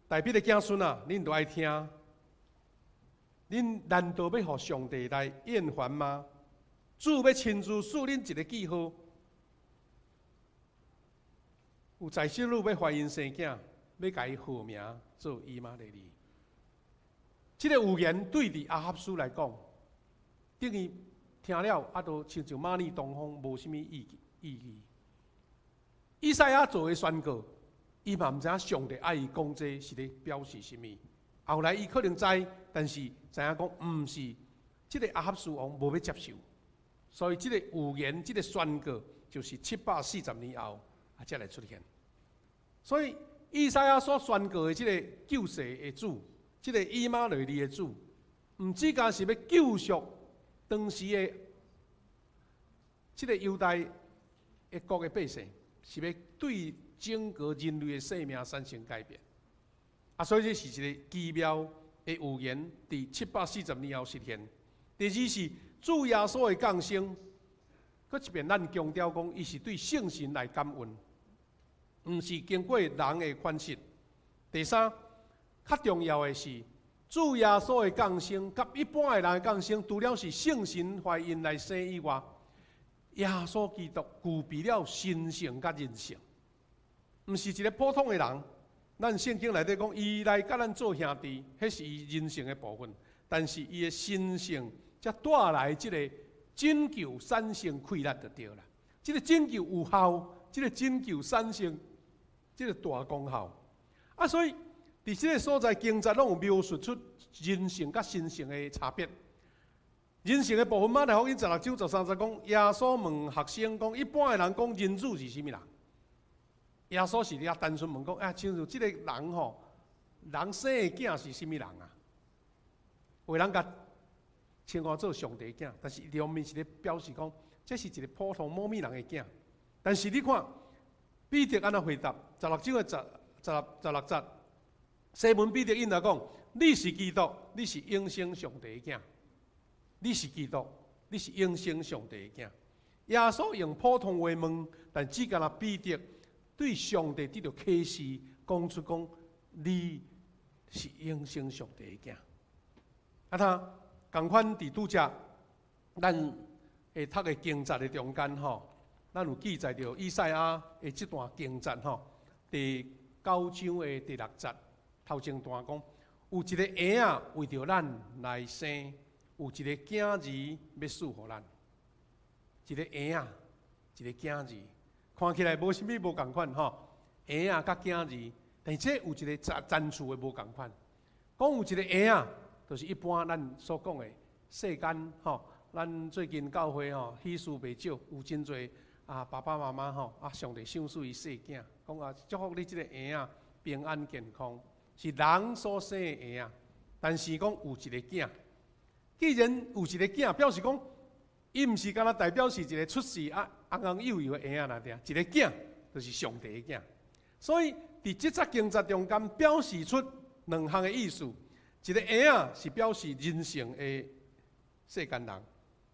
大衛的子孫啊，恁都愛聽。恁難道欲予上帝來厭煩嗎？主欲親自賜恁一个記號，有在室女欲懷孕生囝，欲共伊號名做以馬內利。這个預言對佇亞哈斯來講，等於聽了啊，都親像馬膩東風，無啥物意意義。以賽亞做的宣告，伊嘛毋知影上帝愛伊講這是咧表示啥物。後來伊可能知，但是知影講毋是，這个亞哈斯王無欲接受，所以這个預言、這个宣告，就是740年後啊，才來出現。所以以賽亞所宣告的這个救世的主，這个以馬內利的主，毋只干是欲救贖當時的這个猶大的國的百姓，是欲對整個人類的生命產生改變。啊，所以這是一個奇妙的預言，佇740年後實現。第二是主耶穌的降生，閣一遍咱強調講，伊是對聖神來感孕，毋是經過人的款式。第三，較重要的是，主耶穌的降生，佮一般的人的降生，除了是聖神懷孕來生以外，耶穌基督具備了神性佮人性，毋是一个普通的人。咱聖經內底講，伊來佮咱做兄弟，彼是伊人性的部分。但是伊的神性才帶來這个拯救產生氣力就對啦。這个拯救有效，這个拯救產生這个大功效。啊，所以佇這个所在經節攏有描述出人性佮神性的差別。人性的部分，馬太福音16章13節講，耶穌問學生講，一般的人講人子是啥物人？耶穌是遐單純問講，啊，親像這个人吼，人生的囝是啥物人啊？有人共稱呼做上帝囝，但是一方面是咧表示講，這是一个普通某物人的囝。但是你看，彼得按怎回答？16章的十十六十六節，西門彼得應答講：你是基督，你是永生上帝的囝。你是基督，你是永生上帝的囝。耶穌用普通話問，但只干焦彼得對上帝得著啟示，講出講你是永生上帝的囝。啊，他仝款佇拄才，咱會讀的經節的中間吼，咱有記載著以賽亞的這段經節吼，第九章的第六節頭前段講，有一个嬰仔為著咱來生，有一个囝兒欲賜予咱，一个嬰仔，一个囝兒，看起來無啥物無仝款吼，嬰仔佮囝兒，但是這有一个層層次的無仝款，講有一个嬰仔，就是一般咱所講的世間吼，咱最近教會吼喜事袂少，有真濟啊爸爸媽媽吼啊上帝賞賜伊細囝，講啊祝福你這个嬰仔平安健康，是人所生的嬰仔，但是講有一個囝，既然有一個囝，表示講伊毋是干焦代表是一个出世啊紅紅幼幼的嬰仔爾爾，一个囝就是上帝的囝，所以佇這節經節中間表示出兩項的意思。一个嬰仔是表示人性的世間人，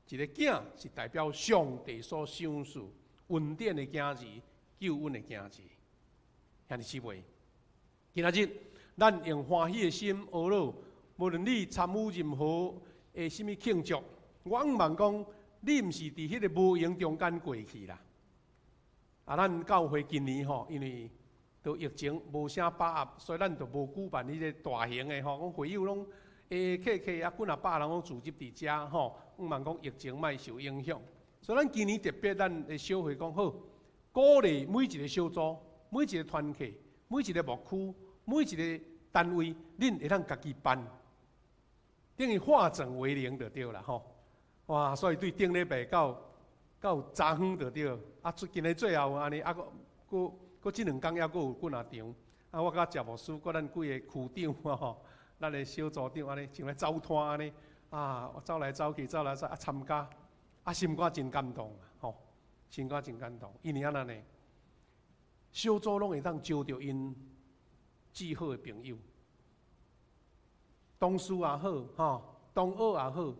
一個囝是代表上帝所賞賜恩典的囝兒、救恩的囝兒。兄弟姊妹，今仔日咱用歡喜的心學樂，無論你參與任何的啥物慶祝，我向望講，你毋是佇彼个無閒中間過去啦。啊，咱教會今年吼，因為都疫情無啥把握，所以咱就無舉辦彼個大型的吼，講會友攏會客客啊，幾若百人攏聚集佇遮吼，向望講疫情莫受影響，所以咱今年特別咱的小會講好，鼓勵每一個小組、每一個團契、每一個牧區、每一個單位，恁會當家己辦，等於化整為零就對啦吼。哇，所以對頂禮拜到到昨昏就對，啊，今日最後按呢啊，閣閣閣這兩工猶閣有幾若場，啊，我佮謝牧師，佮咱幾个區長吼，咱的小組長按呢，像咧走攤按呢，啊，走來走去，走來走啊參加，啊，心肝真感動吼，心肝真感動，因為按怎呢？小組攏會當招著𪜶至好的朋友，同事也好，吼，同學也好，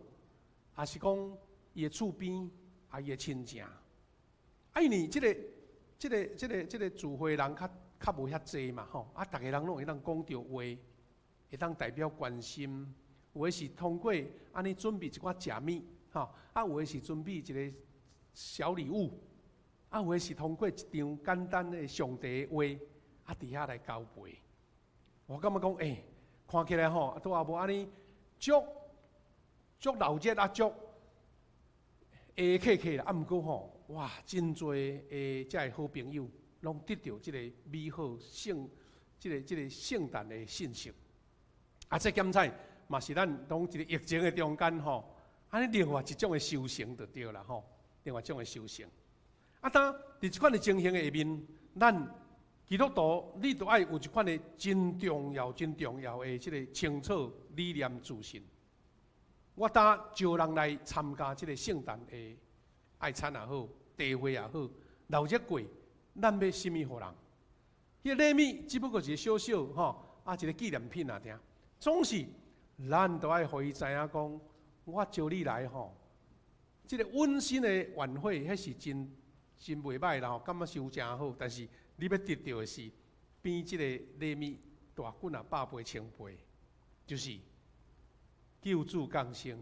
抑是講伊的厝邊，啊，伊的親情，啊，因為這個聚會人較較無遐濟嘛，吼，啊，逐个人攏會當講著話，會當代表關心，有的是通過按呢準備一寡食物，吼，啊，有的是準備一個小禮物，啊，有的是通過一張簡單的上帝的話，啊，佇遐來交陪。我感覺講，欸，看起來吼，都也無按呢足足鬧熱啊，足會客客啦，啊，毋過吼，哇，真濟的遮个好朋友，攏得著這個美好聖，這個聖誕的信息。啊，這檢彩嘛是咱當一個疫情的中間吼，按呢另外一種的修成就對啦吼，另外一種的修成。啊，當佇這款的情形下面，咱基督徒你都愛有一款的真重要、真重要的這個清楚理念自信。我當招人來參加這個聖誕的愛餐也好，茶會也好，鬧熱過，咱欲啥物予人？彼個禮物只不過是小小吼，啊一個紀念品爾爾。總是咱都愛予伊知影講，我招你來吼，這個溫馨的晚會，彼是真真袂䆀啦吼，感覺是有誠好，但是你欲得著的是比這個禮物大幾若百倍、千倍，就是救主降生，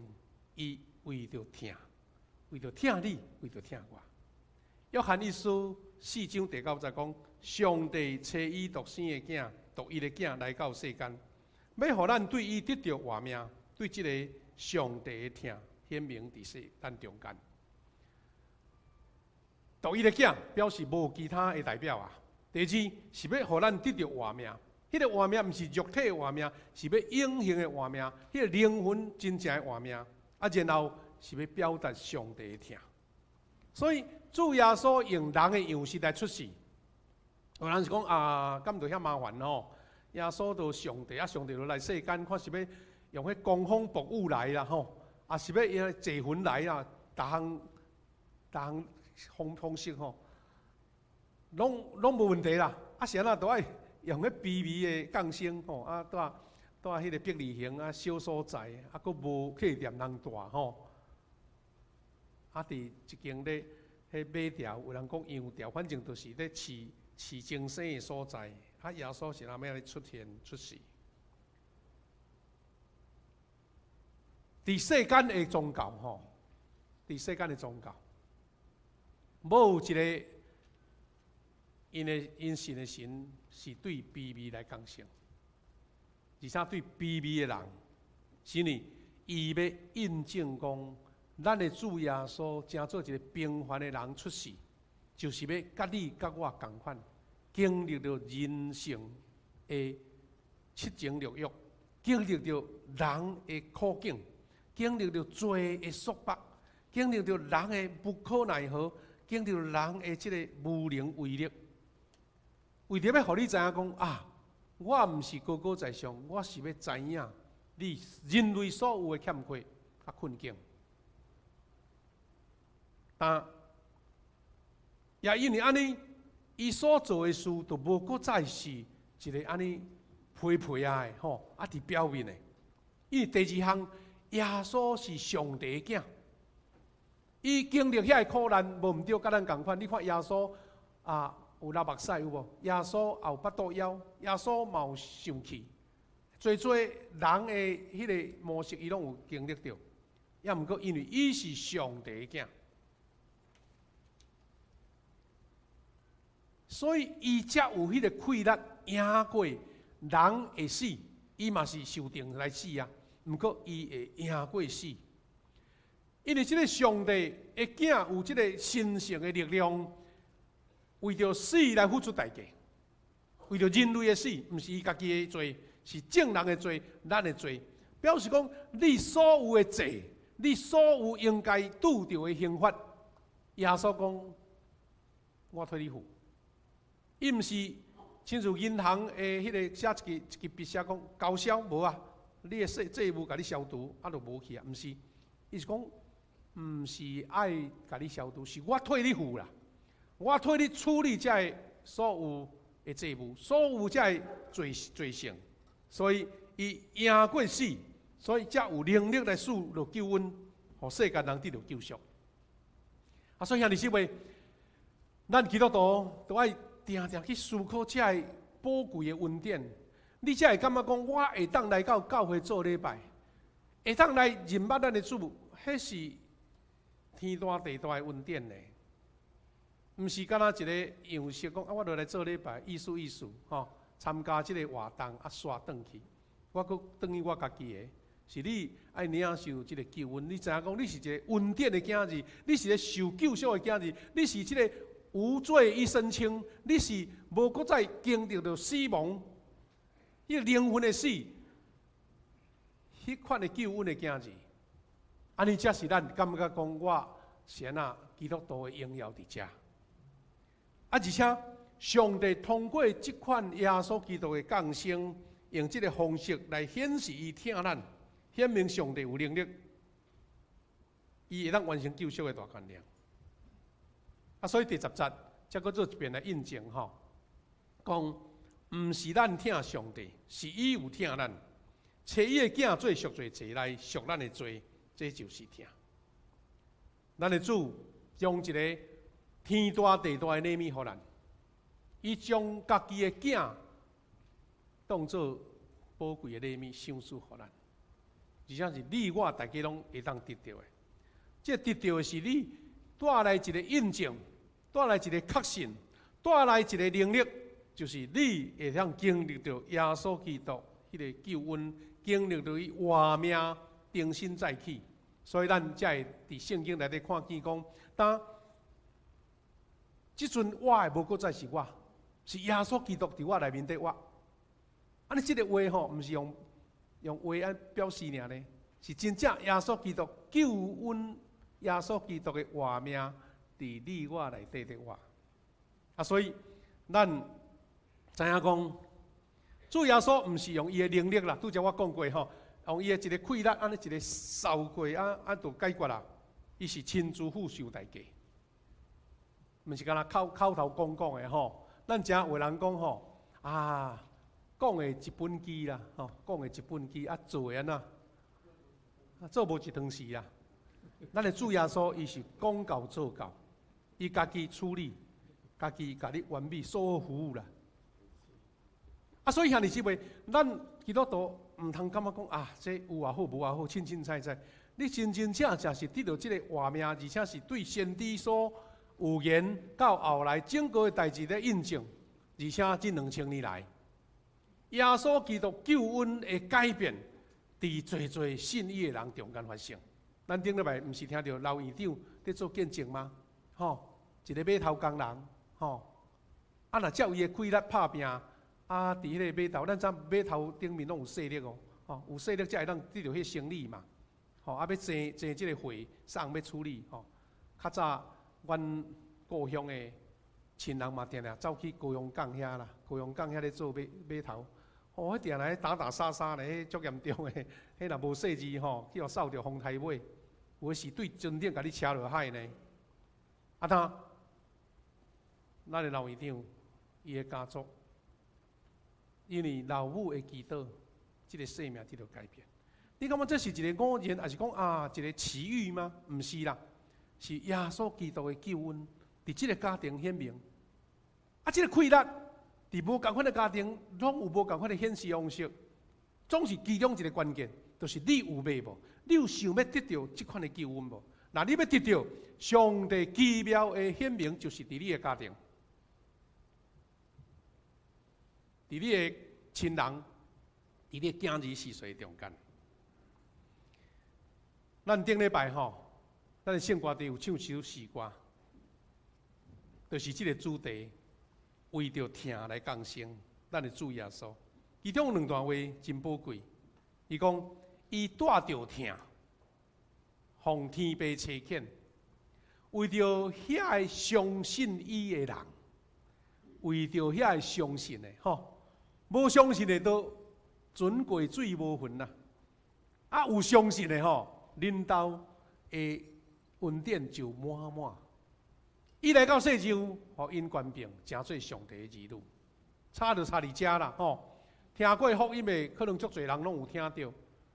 伊為著疼，為著疼你，為著疼我。約翰一書四章第九節講，上帝差伊獨生的囝，獨一的囝來到世間，欲予咱對伊得著活命，對這個上帝的疼顯明佇世咱中間。獨一的囝表示無其他的代表啊。第二是欲予咱得著活命，彼個活命毋是肉體的活命，是欲永恆的活命，彼個靈魂真正的活命。啊，然後是欲表達上帝的疼。所以主耶穌用人的樣式來出世。有人是講啊，敢著遐麻煩吼？耶穌都上帝啊，上帝就來世間，看是欲用彼狂風暴雨來啦吼，啊是欲用坐雲來啦，逐項逐項方方式吼，攏攏無問題啦。啊，是按怎都愛用彼卑微的降生吼，啊，蹛蹛彼个伯利恆啊，小所在，啊，閣無客店通蹛吼。啊，佇一間咧，彼馬槽，有人講羊槽，反正就是咧飼飼精牲的所在。啊，耶穌是按怎咧出現出世？佇世間的宗教吼，佇世間的宗教，無一个𪜶的𪜶信的神是對卑微來降生，而且對卑微的人，是呢，伊欲印證講，咱的主耶穌成做一個平凡的人出世，就是欲佮你佮我仝款，經歷著人性的七情六欲，經歷著人的苦境，經歷著罪的束縛，經歷著人的無可奈何，經歷著人的這个無能為力。為著欲予你知影講啊，我毋是高高在上，我是欲知影你人類所有的欠缺佮困境。但也因為按呢，伊所做的事就無閣再是一个按呢皮皮仔的吼，啊佇表面的。因為第二項，耶穌是上帝的囝，伊經歷遐个苦難，無毋對，佮咱仝款。你看耶穌啊，有流目屎有無？耶穌也有腹肚枵，耶穌嘛有受氣，濟濟人的彼个模式，伊攏有經歷著。抑毋過，因為伊是上帝的囝，所以伊才有彼個氣力贏過人會死，伊嘛是受定來死啊。毋過伊會贏過死，因為這个上帝的囝有這个神聖的力量，為著死來付出代價，為著人類的死，毋是伊家己的罪，是眾人的罪，咱的罪，表示講你所有的罪，你所有應該拄著的刑罰，耶穌講，我替你付。伊毋是親像銀行的彼个寫一支一支筆寫講勾銷無啊，你的債債務共你消除，啊就無去啊，毋是，伊是講毋是愛共你消除，是我替你付啦，我替你處理這个所有的債務，所有這个罪罪性，所以伊贏過死。所以才有能力來賜予救恩，予世間人得著救贖。啊，所以兄弟姊妹，咱基督徒都愛定定去思考這个寶貴的恩典。你才會感覺講，我會當來到教會做禮拜，會當來認捌咱的主，彼是天大地大的恩典呢。毋是干焦一個樣式講啊，我就來做禮拜，意思意思，吼，參加這个活動啊，煞轉去，我閣轉去我家己的。是你愛領受這个救恩，你知影講你是一个恩典的囝兒，你是一个受救贖的囝兒，你是這个無罪一身輕，你是無閣再經歷著死亡，彼个靈魂的死，彼款的救恩的囝兒，按呢才是咱感覺講我是按怎基督徒的榮耀佇遮。啊，而且上帝通過這款耶穌基督的降生，用這个方式來顯示伊疼咱。顯明上帝有能力，伊會當完成救贖的大權能。啊，所以第十節才閣做一遍來印證吼，講毋是咱疼上帝，是伊有疼咱，差伊的囝做贖罪祭來贖咱的罪，這就是疼。咱的主將一个天大地大的禮物予咱，伊將家己的囝當做寶貴的禮物賞賜予咱。而且是你我大家攏會當得著的，這得著的是你帶來一个印證，帶來一个確信，帶來一个能力，就是你會當經歷著耶穌基督彼个救恩，經歷著伊活命重新再起。所以咱才會佇聖經內底看見講，當這陣活的無閣再是我，是耶穌基督佇我內面佇活。按呢這个話吼，毋是用。用話按表示爾呢，是真正耶穌基督救恩，耶穌基督的活命佇你我內底佇活。啊，所以咱知影講，主耶穌毋是用伊的能力啦，拄才我講過吼，用伊的一个氣力，按呢一个掃過啊，啊就解決啦。伊是親自付受代價，毋是干焦口口頭講講的吼。咱誠有人講吼，啊。講的一本機啦，吼，講的一本機，啊，做的按怎？啊，做無一湯匙啦。咱的主耶穌，伊是講到做到，伊家己處理，家己共你完美所有服務啦。啊，所以兄弟姊妹，咱基督徒毋通感覺講啊，這有也好，無也好，凊凊彩彩。你真真正正是得著這个活命，而且是對先知所預言到後來整個的代誌咧印證，而且這兩千年來。耶穌基督救恩的改變，佇濟濟信伊的人中間發生。咱頂禮拜毋是聽著老院長佇做見證嗎？吼，一个碼頭工人，吼，啊若照伊的氣力拍拚，啊，佇彼个碼頭，咱知碼頭頂面攏有勢力哦，吼，有勢力才會當得著彼生理嘛，吼，啊，欲爭爭這个貨，啥人欲處理？吼，較早阮故鄉的親人嘛，定定走去高雄港遐啦，高雄港遐咧做碼碼頭。哦，彼定來打打殺殺咧，彼足嚴重的，彼若無細緻吼，去予掃著風台尾，有的是對船頂共你車落海呢。啊，他，咱的老院長，伊的家族，因為老母的祈禱，這个生命得著改變。你感覺這是一個偶然，還是講啊一個奇遇嗎？毋是啦，是耶穌基督的救恩，佇這個家庭顯明。啊，這個氣力，佇無仝款的家庭，攏有無仝款的顯示方式。總是其中一個關鍵，就是你有欲無？你有想欲得著這款的救恩無？若你欲得著上帝奇妙的顯明，就是佇你的家庭，佇你的親人，佇你的囝兒婿孫中間。咱頂禮拜吼，咱的聖歌隊有唱一首詩歌，就是這個主題，為著疼來降生，咱的主耶穌。其中有兩段話真寶貴，伊講伊帶著疼，奉天父差遣，為著遐个相信伊的人，為著遐个相信的吼，無相信的都船過水無痕啦。啊，有相信的吼，恁兜的恩典就滿滿。伊來到世上，予𪜶權柄，成做上帝的兒女，差就差佇遮啦吼。聽過福音的，可能足濟人攏有聽著。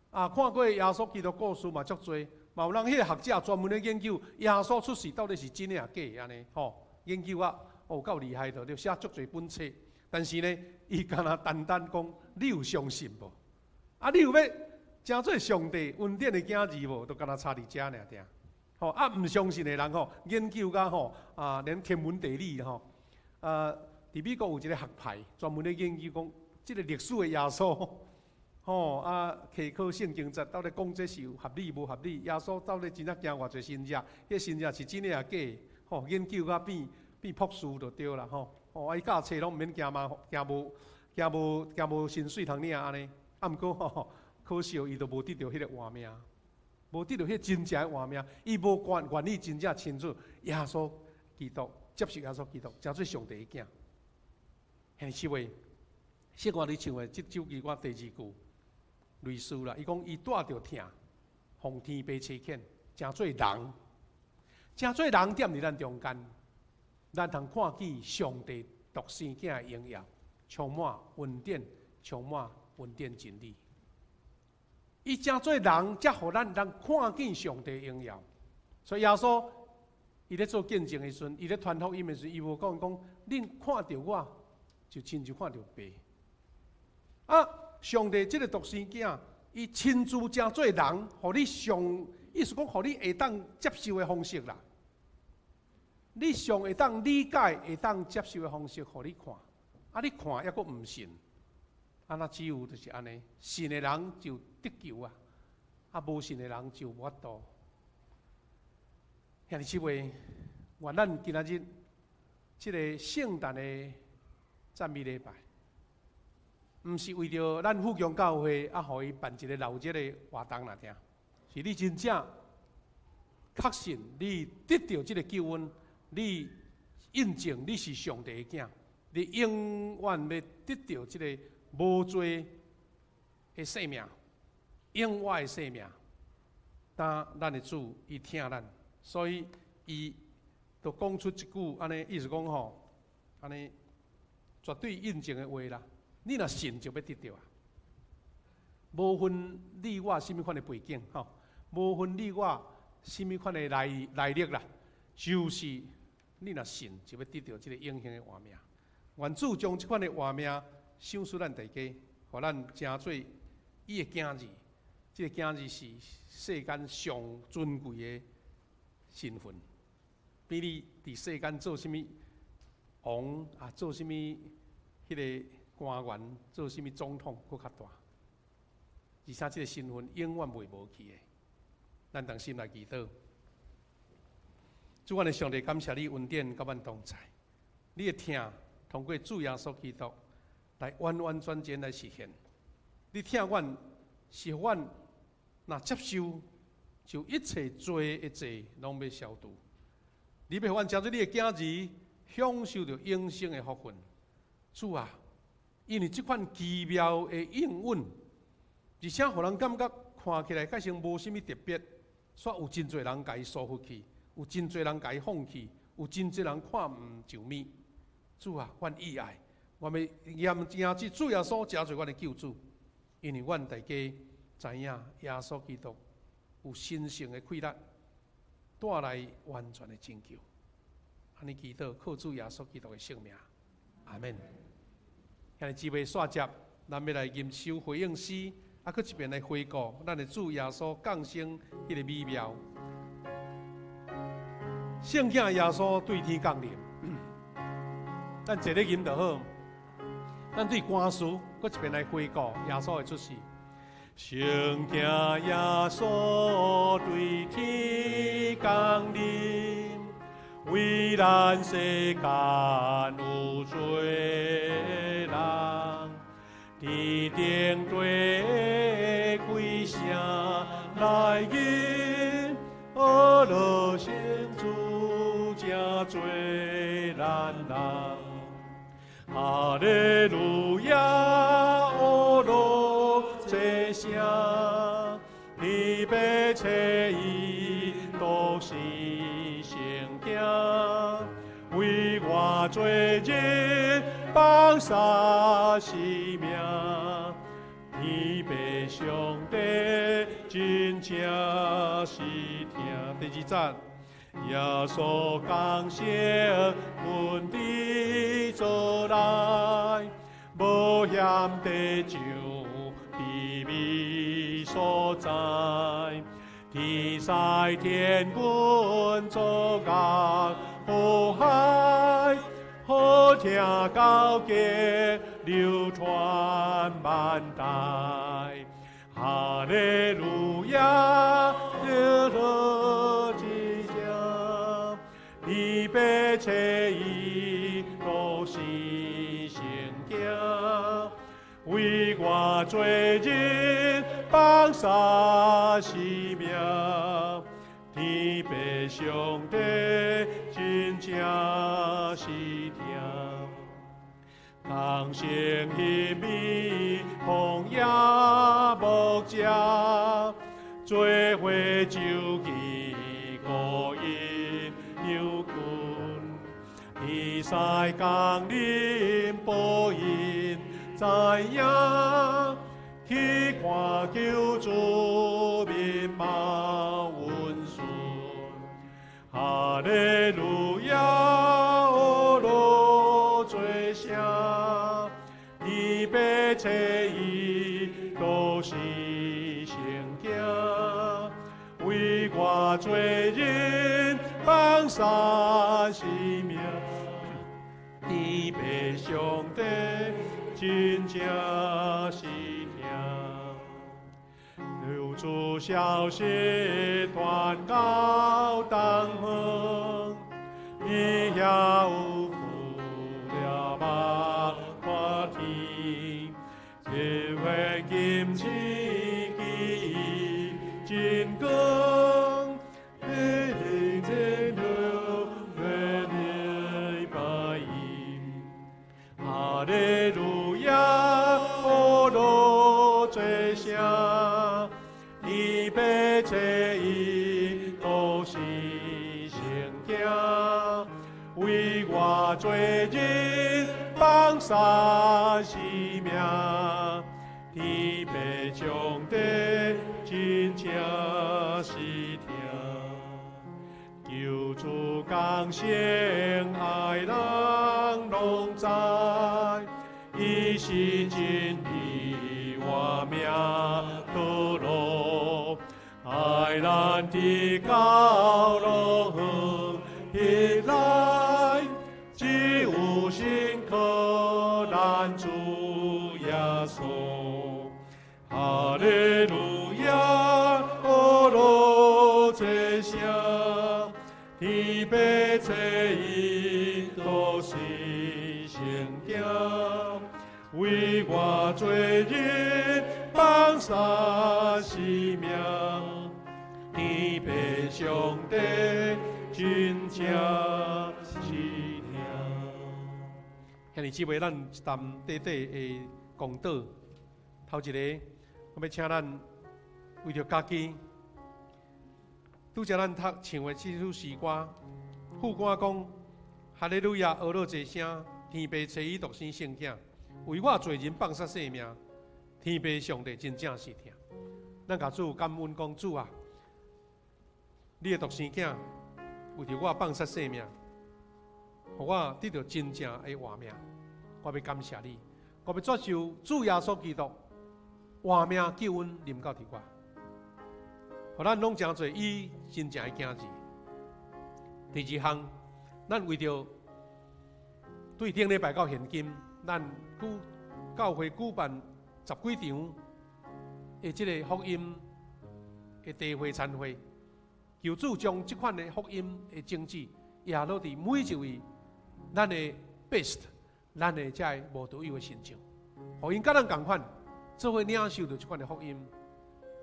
啊，看過耶穌基督故事嘛足濟，嘛有人彼個學者專門咧研究耶穌出世到底是真的抑假按呢吼，研究啊，哦夠厲害的，就寫足濟本冊。但是呢，伊干焦單單講，你有相信無？啊，你有欲成做上帝恩典的囝兒無？就干焦差佇遮爾爾。吼啊，毋相信的人吼，研究甲吼啊，連天文地理吼，啊，佇美國有一個學派專門咧研究講。這個歷史的耶穌，吼啊，提考聖經節到底講這是有合理無合理？耶穌到底真正行偌濟神跡？彼神跡是真的抑假的？吼，研究甲變變博士就對啦，吼！吼，啊伊教冊攏毋免驚嘛，驚無驚無驚無薪水通領按呢。啊，毋過吼，可惜伊都無得著彼個活命，無得著彼個真正的活命，伊無願願意真正親自耶穌基督，接受耶穌基督，成做上帝的囝。兄弟姊妹。聖歌裡唱的這首歌第二句，類似啦。伊講伊帶著疼，奉天父差遣，成做人，成做人踮佇咱中間，咱通看見上帝獨生囝的榮耀，充滿恩典，充滿恩典真理。伊成做人，才予咱通看見上帝榮耀。所以耶穌伊咧做見證的時陣，伊咧傳福音的時陣，伊無講講，恁看著我，就親像看著爸。啊！上帝這個獨生囝，伊親自成做人，予你上，意思講，予你會當接受的方式啦。你上會當理解、會當接受的方式，予你看。啊，你看猶閣毋信，啊，那只有就是按呢，信的人就得救啊，啊，無信的人就無法度。兄弟姊妹，願咱今仔日這個聖誕的讚美禮拜。毋是為著咱富強教會啊，予伊辦一個鬧熱的活動爾爾，是你真正確信你得著這個救恩，你印證你是上帝的囝，你永遠欲得著這個無罪的生命，永活的生命。但咱的主伊疼咱，所以伊就講出一句按呢，意思講吼，按呢絕對印證的話啦。你若信就欲得著啊！無分你我啥物款的背景，吼，無分你我啥物款的來來歷啦，就是你若信就欲得著這個永恆的活命。願主將這款的活命賞賜咱大家，予咱成做伊的囝兒。這個囝兒是世間上尊貴的身份，比你佇世間做啥物王啊，做啥物彼個官員，做啥物總統，閣較大。而且這個身份永遠袂無去的。咱同心來祈禱。主，阮的上帝，感謝你恩典佮阮同在。你的疼通過主耶穌基督來完完全全來實現。你疼阮，是予阮若接受，就一切罪的債攏欲消除。你欲予阮成做你的囝兒，享受著永生的福分。主啊！因為這款奇妙的應允，而且予人感覺看起來較像無啥物特別，煞有真濟人共伊疏忽去，有真濟人共伊放棄，有真濟人看毋上面。主啊，阮意愛，阮欲驗證這主耶穌成做阮的救主，因為阮大家知影耶穌基督有神聖的氣力，帶來完全的拯救。按呢祈禱，靠主耶穌基督的聖名，阿門。兄弟姊妹，煞接，咱欲來吟首回應詩，啊，閣一遍來回顧咱的主耶穌降生彼个美妙。聖囝耶穌對天降臨，咱坐咧吟就好。咱對歌詞，閣一遍來回顧耶穌的出世。聖囝耶穌對天降臨，為咱世間有罪人，天頂地開聲來吟，呵咾聖主成做咱人。哈利路亞，呵咾這聲，天父差伊獨生聖囝，為我罪人放捨生命，天父上帝真正是疼。第二節。耶穌降生，阮佇做來，無嫌地上卑微所在，天使天軍作樂呼海，好聽到極流傳萬代。哈利路亞，得樂之聲，天父差伊獨生聖囝，為我罪人放捨生命，天父上帝真正是疼。同聲欣美曠野牧者，做伙奏起顧嬰羊群，天使降臨報應知影，去看救主面貌溫順。哈利路亞，呵咾做聲，天父差伊獨生聖囝，為我罪人放捨生命，天父上帝真正是疼。救主消息傳到東方，伊遐有富了目看天，一片金翅奇異真光，一定真了禮拜伊。哈利路亞，呵咾做聲，天父差伊獨生聖囝，為我罪人放捨生命，天父上帝真正是疼。救主降生愛人攏知，伊是真理活命道路，愛咱直到樂園彼來，只有信靠咱主耶穌。哈利路亞，呵咾這聲，天父差伊獨生聖囝，為我罪人放捨生命，天父上帝真正是疼。兄弟姊妹，咱一談短短的講道，頭一个，我欲請咱為著家己，拄才咱讀唱的這首詩歌，副歌講：哈利路亞，呵咾這聲，天父差伊獨生聖囝，為我罪人放捨性命，天父上帝真正是疼。咱共主感恩講，主啊，你的獨生囝為著我放捨性命，予我得著真正的活命。我欲感謝你，我欲接受主耶穌基督活命救恩臨到佇我，予咱攏成做伊真正的囝兒。第二項，咱為著對頂禮拜到現今，咱舉教會舉辦十幾場的這个福音的聚會餐會，求主將這款的福音的種子，也落佇每一位咱的 best，咱的這个無道友的身上，予𪜶佮咱仝款，做伙領受著這款的福音。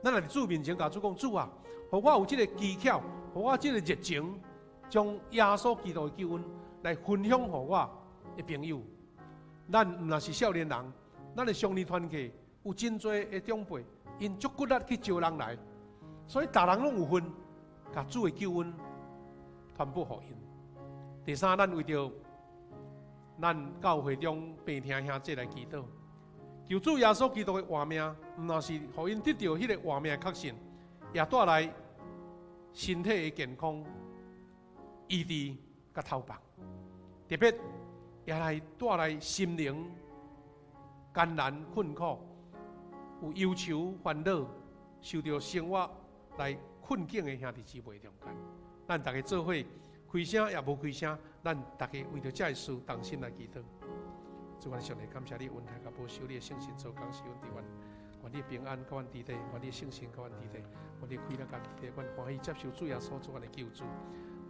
咱若佇主面前共主講，主啊，予我有這个技巧，予我這个熱情，將耶穌基督的救恩來分享予我的朋友。咱毋但是少年人，咱的少年團契有真濟的長輩，𪜶足骨力去招人來，所以逐人攏有份，共主的救恩傳播予𪜶。第三，咱為著咱教會中病疼兄弟來祈禱，求主耶穌基督的活命，毋但是予𪜶得著彼个活命的確信，也帶來身體的健康、醫治佮透放，特別也來帶來心靈艱難困苦、有憂愁煩惱、受著生活來困境的兄弟姊妹中間，咱逐家做伙開聲也無開聲，咱逐家為著這个事同心來祈禱。主啊，上帝感謝你恩待佮保守你的聖神做工使阮佇阮，願你平安佮阮佇底，願你聖神佮阮佇底，願你喜樂佮佇底，阮歡喜接受主耶穌做阮的救主。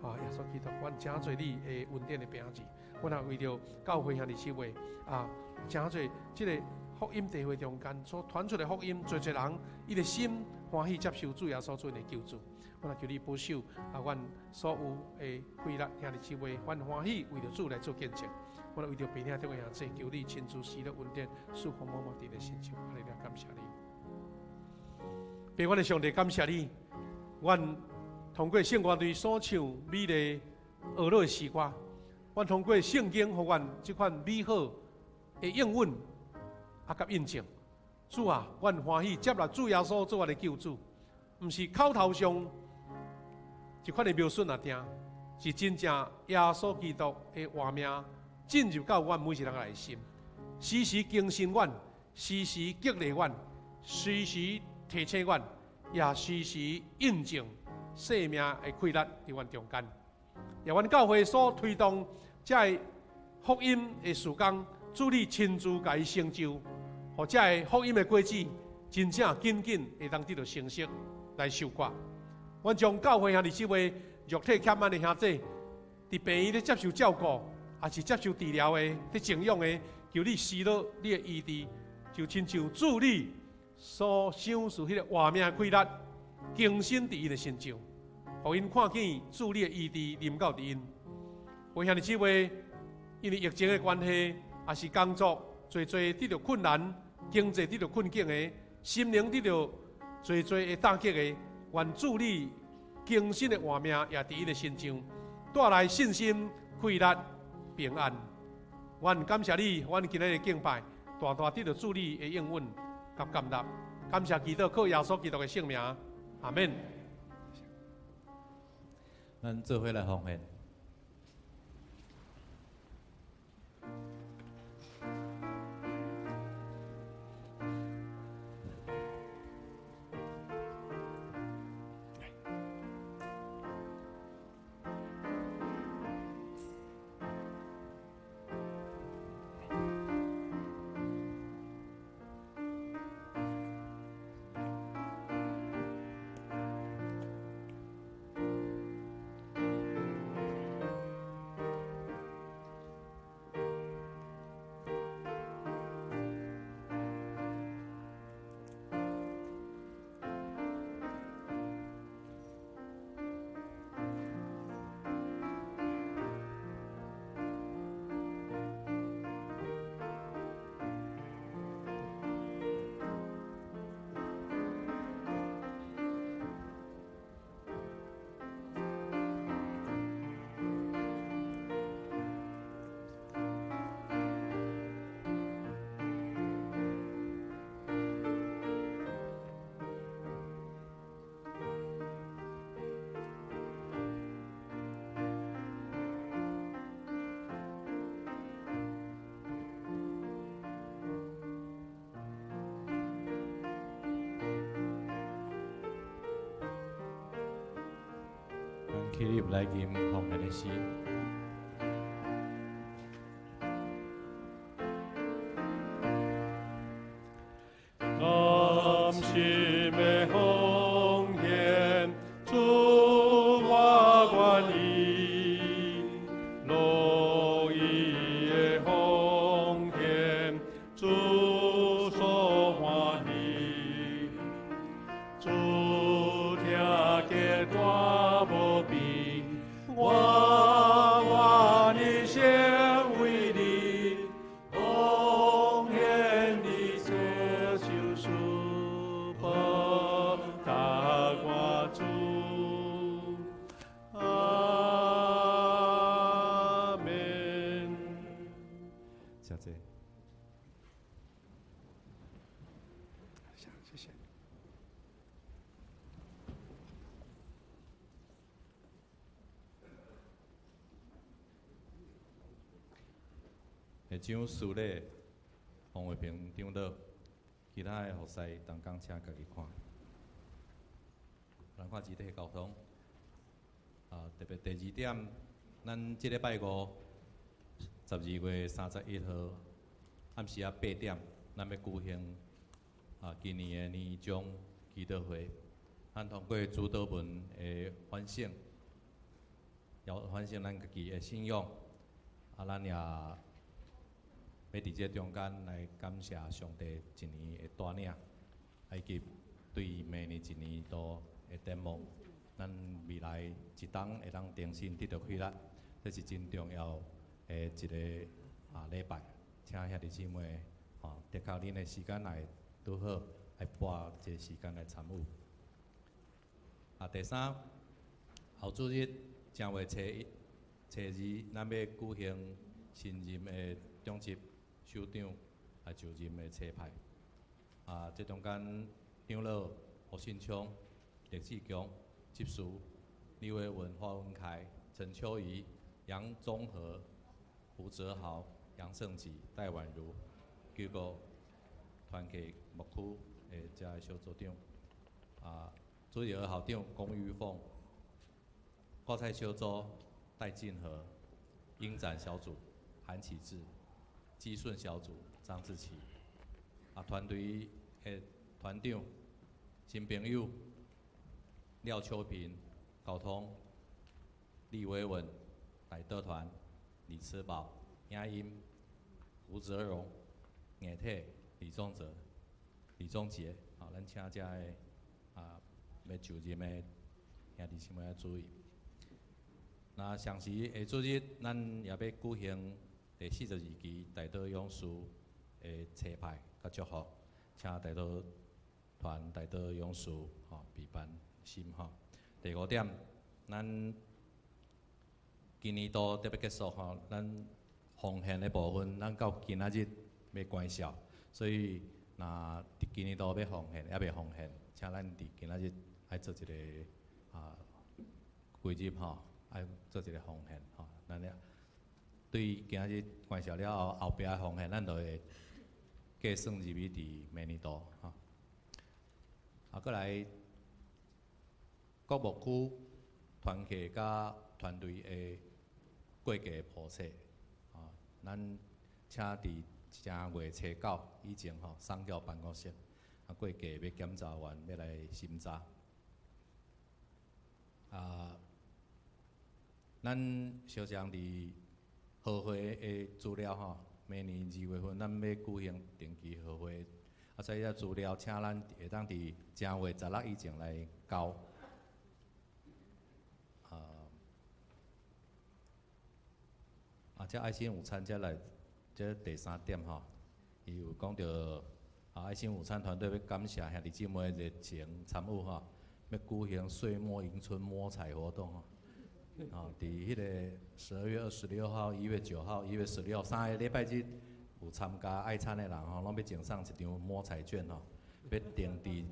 啊，耶穌基督，阮誠濟你的恩典的名字，阮也為著教會兄弟姊妹啊，誠濟這个福音聚會中間所傳出的福音，濟濟人伊的心歡喜接受主耶穌做阮的救主。阮也求你保守啊，阮所有的喜樂兄弟姊妹，阮歡喜為著主來做見證。阮為著病疼中的兄弟，求你親自施了恩典，賜福滿滿佇的身上。阿你來感謝你，父阮的上帝，感謝你，阮通過聖歌隊所唱美麗婀娜的詩歌，阮通過聖經予阮這款美好的應允啊，佮印證。主啊，阮歡喜接納主耶穌做阮的救主，毋是口頭上一款的描述爾定，是真正耶穌基督的活命進入到阮每一个人內心，時時更新阮，時時激勵阮，時時提醒阮，也時時印證生命的氣力佇阮中間。也阮教會所推動這个福音的事工，主你親自共伊成就，予這个福音的果子真正緊緊會當得著成熟來收割。阮將教會兄弟姊妹肉體欠安的兄弟，佇病院咧接受照顧，抑是接受治療的、咧靜養的，求你施予你的醫治，就親像主你所賞賜彼个活命氣力，更新佇𪜶的身上，予𪜶看見主你的醫治臨到佇𪜶。有兄弟姊妹，因為疫情的關係，抑是工作濟濟得著困難，經濟得著困境的，心靈得著濟濟的打擊的，願主你更新的活命也佇𪜶的身上，帶來信心、氣力、平安。阮感謝你，阮今日的敬拜，大大得著主你的應允佮感納。感謝基督，靠耶穌基督的聖名，阿們。咱做伙來奉獻。起立來吟奉獻的詩。甘心的奉獻，主我願意，樂意的奉獻，主所歡喜。主聽見大無比，我願意成為你，奉獻你接受主報答我主。阿們。謝謝。謝謝。會長司禮黃惠平長老，其他的服侍同工請家己看。咱看肢體溝通，啊，特別第二點，咱這禮拜五12月31號暗時仔8點，咱欲舉行啊今年的年終祈禱會，咱通過主禱文的反省，也反省咱家己的信仰，啊，咱也欲佇這中間來感謝上帝一年的帶領，以及對明年一年度的展望，咱未來一冬會當重新得著氣力，這是真重要的一個啊禮拜。請兄弟姊妹吼，的確恁的時間來拄好，來撥這個時間來參與。啊，第三，後主日正月初一、初二，咱欲舉行新任的長執首長來就任的差派。啊，這中間長老胡信昌、李志強、執事李偉文、華文凱、陳秋怡、楊宗和、胡哲豪、楊勝吉、戴婉如，九個團契牧區的遮个小組長。啊，主日學校長龔玉鳳、瓜菜小組戴進和、英展小組韓啟智、基順小組張志奇。啊，團隊的團長新朋友廖秋平、高通、李維穩、戴德團、李慈寶、影音、胡澤榮、硬體、李宗哲、李宗傑，啊，咱請遮个啊，欲就任的兄弟姊妹要注意。那上時下主日，咱也欲舉行第42期大島勇士的差派佮祝福，請大島團大島勇士吼備辦心吼。第五點，咱今年度特別結束吼，咱奉獻的部分，咱到今仔日欲關銷，所以若佇今年度欲奉獻，猶未奉獻，請咱佇今仔日愛做一個啊歸入吼，愛做一個奉獻吼。咱咧對今仔日關銷了後，後壁的奉獻，咱就會計算入去佇明年度吼。啊，閣來各牧區團契佮團隊的過節簿冊，啊，咱請佇正月初九以前吼，送交辦公室，啊，過節欲檢查員欲來審查。啊，咱小將佇合會的資料吼，明年2月份咱欲舉行定期合會，啊，所以這資料請咱會當佇正月16以前來交。啊，這愛心午餐這來，這第三點吼，伊有講著啊，愛心午餐團隊欲感謝兄弟姊妹熱情參與吼，欲舉行歲末迎春摸彩活動吼。啊，佇彼个12月26號、1月9號、1月16號三个禮拜日，有參加愛餐的人吼，攏欲贈送一張摸彩券吼，欲定佇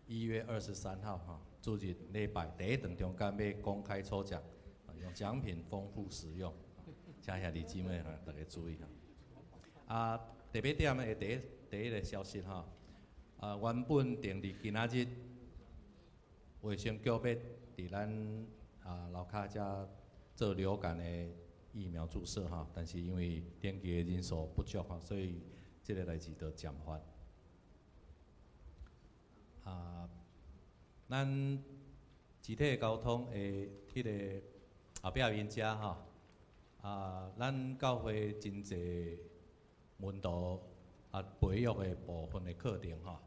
1月23號吼，主日禮拜第一頓中間欲公開抽獎，用獎品豐富實用，請兄弟姊妹吼，大家注意吼。啊，第八點的第一个消息吼，啊，原本定佇今仔日衛生局欲佇咱啊樓跤遮做流感的疫苗注射吼，但是因為登記的人數不足吼，所以這个代誌就暫緩。啊，咱肢體溝通的彼个後壁面遮吼，啊，咱教會真濟門徒啊培育的部分的課程吼，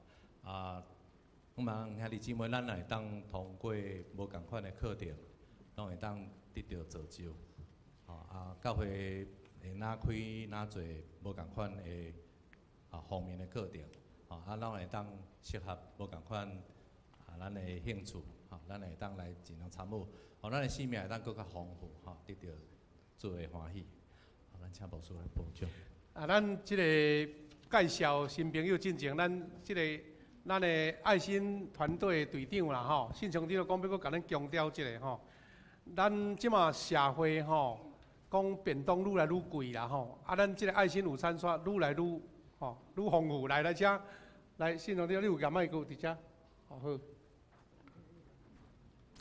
啊，希望兄弟姊妹咱會當通過無仝款的課程，攏會當得著造就。吼啊，教會會若開若濟無仝款的啊方面的課程，吼啊，攏會當適合無仝款啊咱的興趣，吼，咱會當來盡量參與，予咱的生命會當閣較豐富，吼，得著主的歡喜。好，咱請牧師來報獎。啊，咱這個介紹新朋友進前，咱這个咱的愛心團隊的隊長啦，吼，信長長講欲閣共咱強調一下吼，咱這馬社會吼，講便當愈來愈貴啦吼，啊，咱這个愛心午餐煞愈來愈吼愈豐富，來來遮，來信長長，你有夾麥閣佇遮，好好。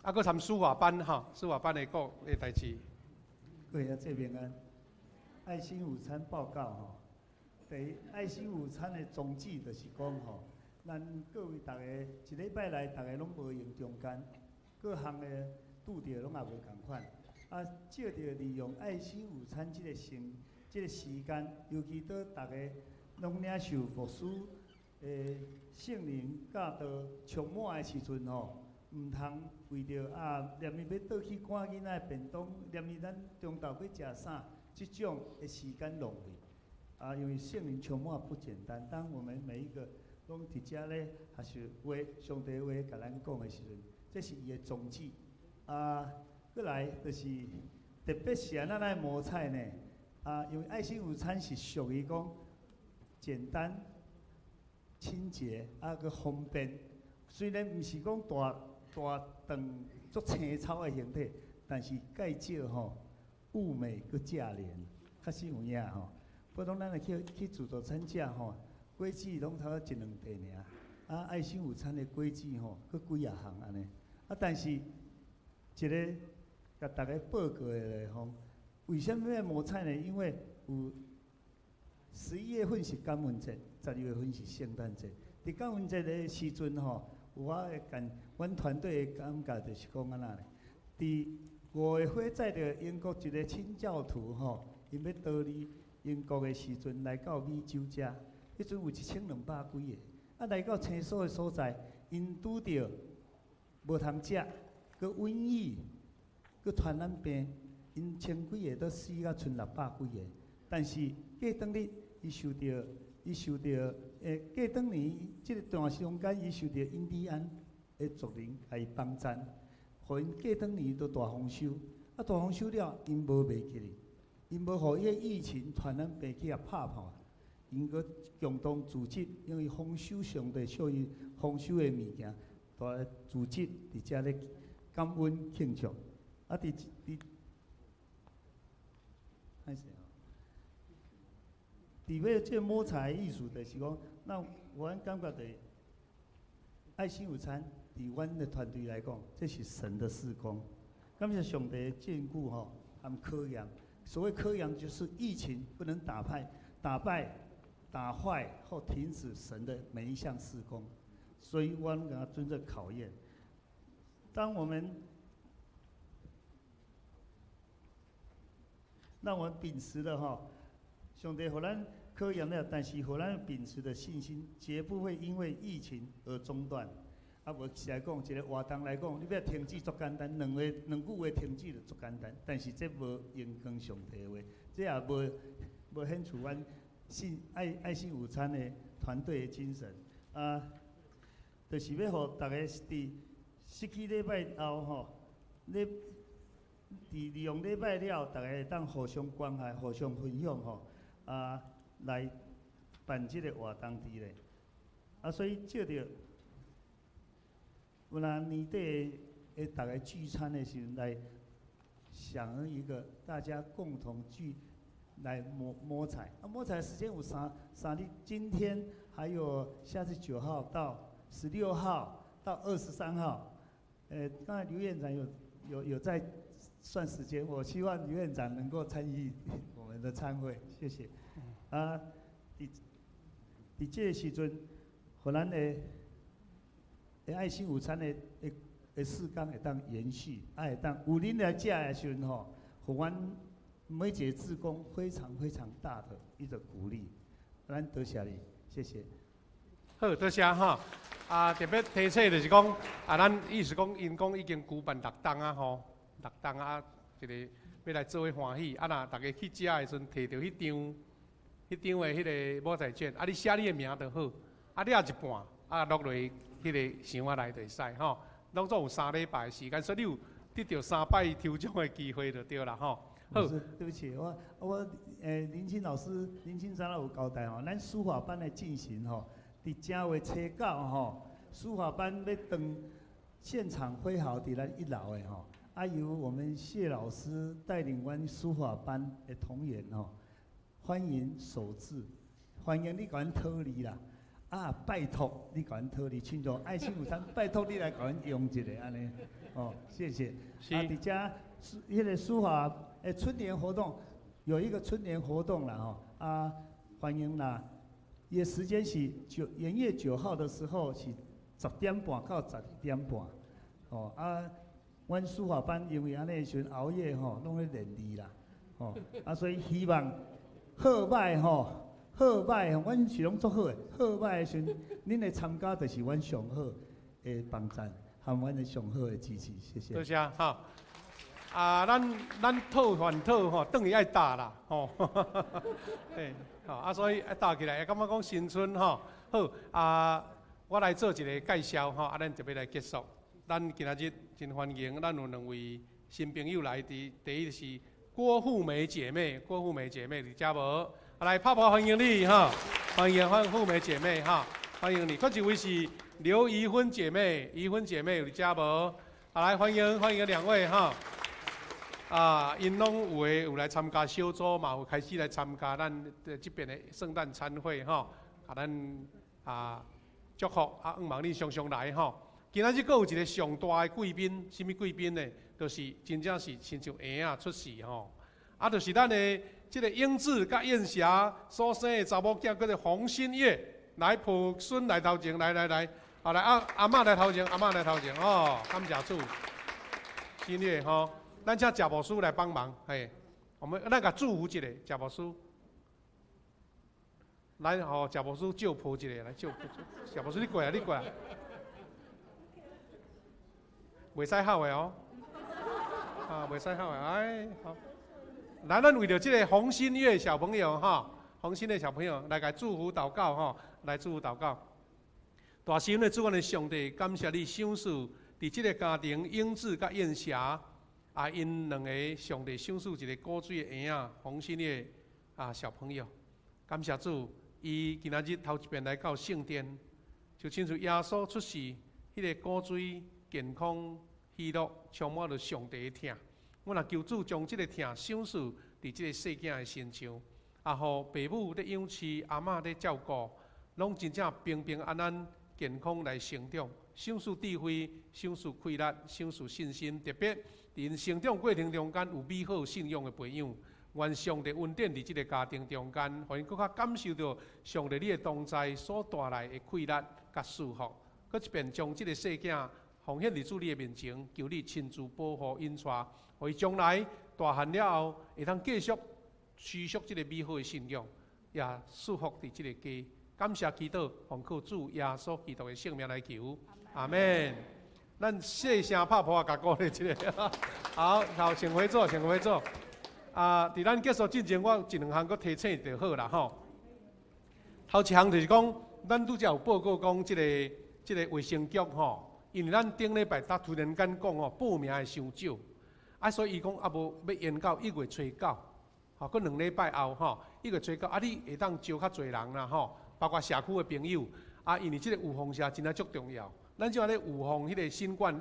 啊，閣參書法班吼，書法班的個的代誌。各位這邊安，愛心午餐報告吼，第一，愛心午餐的宗旨就是講吼，咱各位逐家一禮拜來，逐家攏無閒中間，各項的拄著攏也無仝款，啊，藉著利用愛心午餐這个時這个時間，尤其當逐家攏領受牧師的聖靈教導充滿的時陣吼，毋通為著啊，連伊欲倒去趕囡仔的便當，連伊咱中晝欲食啥，這種的時間浪費。啊，因為聖靈充滿不簡單。當我們每一個攏佇遮咧，學習話上帝話共咱講的時陣，這是伊的宗旨。啊，閣來就是特別是按怎來摸彩呢？啊，因為愛心午餐是屬於講簡單、清潔啊，閣方便。雖然毋是講大大頓足青草的形體，但是蓋少吼物美閣價廉，確實有影吼。普通咱會去去自助餐食吼，果子攏差不多一兩塊爾。啊，愛心午餐的果子吼，閣幾仔項按呢。啊，但是一个共大家報告的就是講，為啥物欲摸彩呢？因為有11月份是感恩節，12月份是聖誕節。佇感恩節的時陣吼，有我的感，阮團隊的感覺就是講按怎咧？佇5月火載著英國一個清教徒吼，𪜶欲逃離英國的時陣，來到美洲遮，彼陣有1200幾个，啊來到青所的所在，𪜶拄著無通食，閣瘟疫，閣傳染病，𪜶千幾个都死甲賰600幾个。但是過當日，伊受著，過當年這个段中間，伊受著印第安的族人共伊幫贊，予𪜶過當年都大豐收。啊，大豐收了，𪜶無袂記哩，𪜶無予彼个疫情傳染病去共拍破，𪜶閣共同組織，因為豐收上帝屬於豐收的物件，大組織佇遮咧感恩慶祝。啊，佇佇，歹勢哦。佇尾這摸彩的意思就是講，那阮感覺就是愛心午餐，佇阮的團隊來講，這是神的事工。感謝上帝的眷顧吼，含考驗。所謂考驗，就是疫情不能打敗、打敗、打壞或停止神的每一項事工。所以，阮共它尊做考驗。當我們讓我們秉持的吼，上帝予咱考驗了，但是予咱秉持的信心，絕不會因為疫情而中斷。啊，無實來講，一个活動來講，你欲停止足簡單，兩個兩句話停止就足簡單。但是這無榮光上帝的話，這也無無顯出阮信愛愛心午餐的團隊的精神。啊，就是欲予逐家佇失去禮拜後吼，咧佇利用禮拜了，逐家會當互相關懷、互相分享吼，啊，來辦這个活動佇咧。啊，所以借著有若年底的逐家聚餐的時陣，來想一個大家共同聚來摸摸彩。啊，摸彩時間有三三日，今天還有下次9號到16號到23號。剛才劉院長有有在算時間，我希望院長能夠參與我們的餐會，謝謝。啊，佇這個時陣，予咱的愛心午餐的事工會當延續，啊會當有恁來食的時陣吼，予阮每一個志工非常非常大的一個鼓勵。咱多謝你，謝謝。好，多謝哈。啊，特別提醒就是講，啊，咱意思講，𪜶講已經舉辦六冬啊吼，六冬啊，一個欲來做伙歡喜。啊，若逐家去食的時陣，提著彼張的彼個無在券，啊，你寫你的名就好。啊，掠一半，啊，落落彼個箱仔內就會使吼。攏總有3禮拜的時間，所以你有得著三擺抽獎的機會就對啦吼。好，對不起，我林清老師、林清長老有交代吼，咱書法班的進行吼，佇正月初九吼，書法班欲當現場揮毫佇咱一樓的吼，啊由我們謝老師帶領阮書法班的同仁吼，歡迎手字，歡迎你共阮討字啦，啊拜託你共阮討字，親像愛心午餐，拜託你來共阮用一下按呢，哦，謝謝。啊，佇遮書彼個書法春聯活動，有一個春聯活動啦吼，啊歡迎啦，伊的時間是元月9號的時候是10點半到12點半，哦啊，阮書法班因為按呢時陣熬夜吼，攏咧練字啦，吼啊所以希望好歹吼，好歹吼，阮是攏足好的，好歹的時陣，恁的參加就是阮上好的幫贊，和阮的上好的支持，謝謝。多謝哈。啊，咱討飯討吼，轉去愛焦啦，吼，對，吼啊，所以愛焦起來，感覺講新春吼好啊，我來做一個介紹吼，啊，咱就欲來結束。咱今仔日真歡迎，咱有兩位新朋友來佇，第一是郭富美姐妹，郭富美姐妹佇遮無？啊，來拍拍歡迎你哈，歡迎歡迎富美姐妹哈，歡迎你。閣一位是劉怡芬姐妹，怡芬姐妹有佇遮無？啊，來歡迎歡迎兩位哈。啊，𪜶攏有的有來參加小組，嘛有開始來參加咱這邊的聖誕餐會吼，啊，咱啊祝福啊，向望恁常常來吼。今仔日閣有一個上大的貴賓，啥物貴賓呢？就是真正是親像嬰仔出世吼，啊，就是咱的這個英智佮燕霞所生的查某囝，叫做洪新月，來抱孫來頭前，來來來，啊來阿阿嬤來頭前，阿嬤來頭前哦，感謝主，新月吼。咱請賈牧師來幫忙，嘿，我們咱共祝福一下，賈牧師，來吼，賈牧師借抱一下，來借抱，賈牧師你過來，你過來，袂使哭的哦，啊，袂使哭的，哎，好，來，咱為著這個洪新月小朋友哈，洪新月小朋友來共祝福禱告哈，來祝福禱告。大神的主，阮的上帝，感謝你賞賜佇這個家庭英智佮燕霞。啊，𪜶兩个上帝賞賜一個古錐的嬰仔，洪新月啊小朋友，感謝主，伊今仔日頭一遍來到聖殿，就親像耶穌出世，彼个古錐健康喜樂，充滿著上帝的疼。阮若求主將這个疼賞賜佇這个細囝的身上，啊，予爸母咧養飼，阿嬤咧照顧，攏真正平平安安、健康來成長，賞賜智慧，賞賜氣力，賞賜信心，特別。佇𪜶成長過程中間有美好信仰的培養，願上帝恩典佇這個家庭中間，予𪜶閣較感受著上帝你的同在所帶來的氣力佮祝福。閣一遍將這个細囝奉獻佇主你的面前，求你親自保護引帶，予伊將來大漢了後，會當繼續持續這个美好的信仰，也祝福佇這个家。感謝祈禱，奉靠主耶穌基督的聖名來求，阿們。咱細聲拍噗仔，共鼓勵一下。好，好，請回座，請回座。啊，佇咱結束進前，我有一兩項閣提醒就好啦吼。頭一項就是講，咱拄才有報告講，這個衛生局吼，因為咱頂禮拜才突然間講吼，報名的傷少，啊，所以伊講啊無欲延到1月初9，吼，閣兩禮拜後吼，一月初九，啊，你會當招較濟人啦吼，包括社區的朋友，啊，因為這個預防射真正足重要。咱這擺咧預防彼個新冠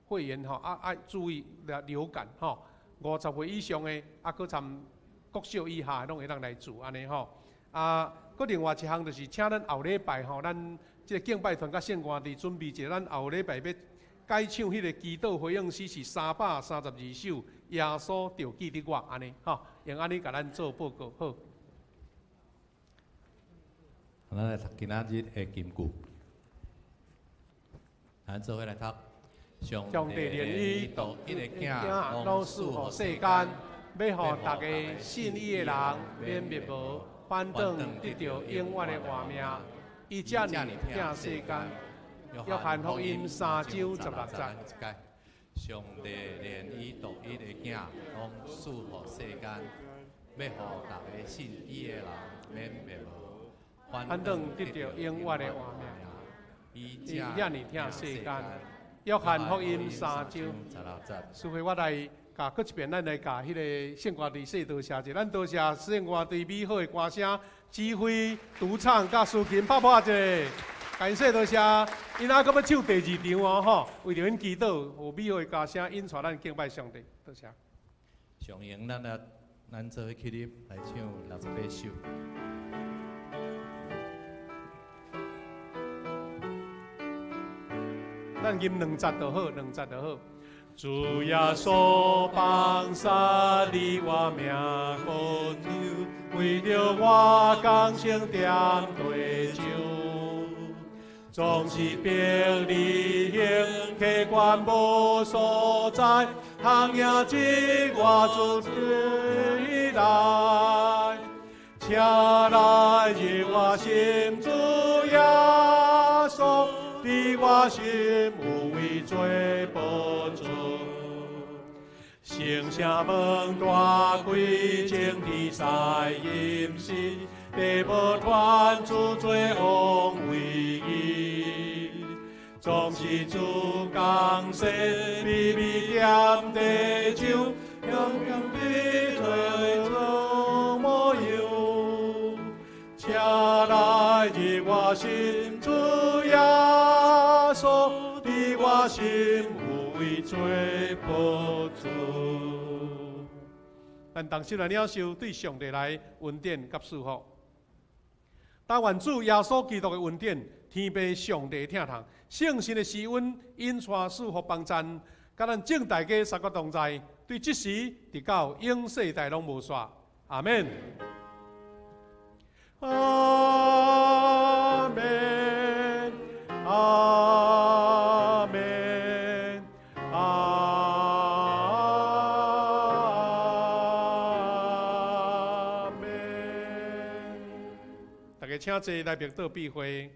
肺炎吼，啊愛注意流感吼，50歲以上的，啊，閣參國小以下攏會當來注按呢吼。啊，閣另外一項就是請咱後禮拜吼，咱這個敬拜團佮聖歌隊準備一下，咱後禮拜欲改唱彼个祈禱回應詩是332首，耶穌著記得我按呢，吼，用按呢共咱做報告，好。咱來讀今仔日的金句，咱做伙來讀。上帝連伊獨一的囝，攏賜予世間，欲予逐个信伊的人免滅亡，反轉得著永遠的活命。伊遮爾疼世間。約翰福音3章16節。上帝連伊獨一的囝，攏賜予世間，欲予逐个信伊的人免滅亡，反轉得著永遠的活命。伊遮爾疼世間。約翰福音3章16節。師父，我來共閣一遍，咱來共彼個聖歌隊說多謝者，咱多謝聖歌隊美好的歌聲、指揮、獨唱佮司琴拍破者，感謝多謝。𪜶猶閣欲唱第二場哦，吼！為著𪜶祈禱，予美好的歌聲引帶咱敬拜上帝，多謝。上榮，咱來咱做伙起立來唱68首。咱吟兩節就好，兩節就好。主耶穌放殺你我命孤丟，為著我降生踮地上，總是逼你行，客觀無所在，通贏這我主起來，請來入我心，主耶穌。佇我心有位做寶座，聖城門大開，晴天使吟詩，地無傳主做王位伊，總是主降世，微微踮地上，勇敢地做模樣，請來入我心，主耶穌，佇我心有位做寶座。咱同心來領受對上帝來恩典佮祝福。但願主耶穌基督的恩典，天父上帝疼痛，聖神的施恩引帶賜福幫贊，佮咱眾大家三個同在，對這時直到永世代攏無煞。阿們。阿們，阿們，阿們。大家請坐，來默禱閉會。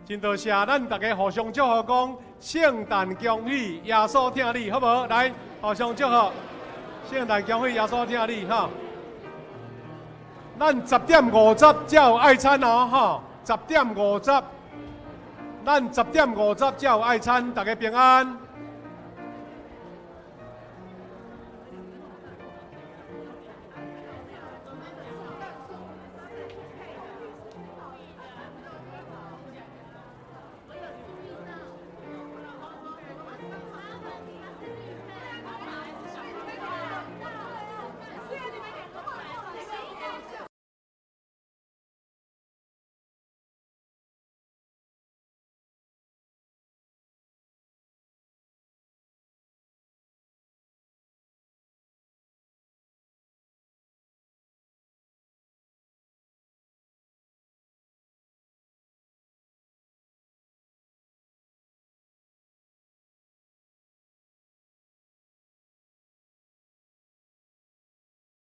真多謝咱大家互相祝福，講聖誕恭喜，耶穌疼你，好無？來，互相祝福，聖誕恭喜，耶穌疼你，哈！咱10點50才有愛餐哦，吼！10點50，咱10點50才有愛餐，大家平安。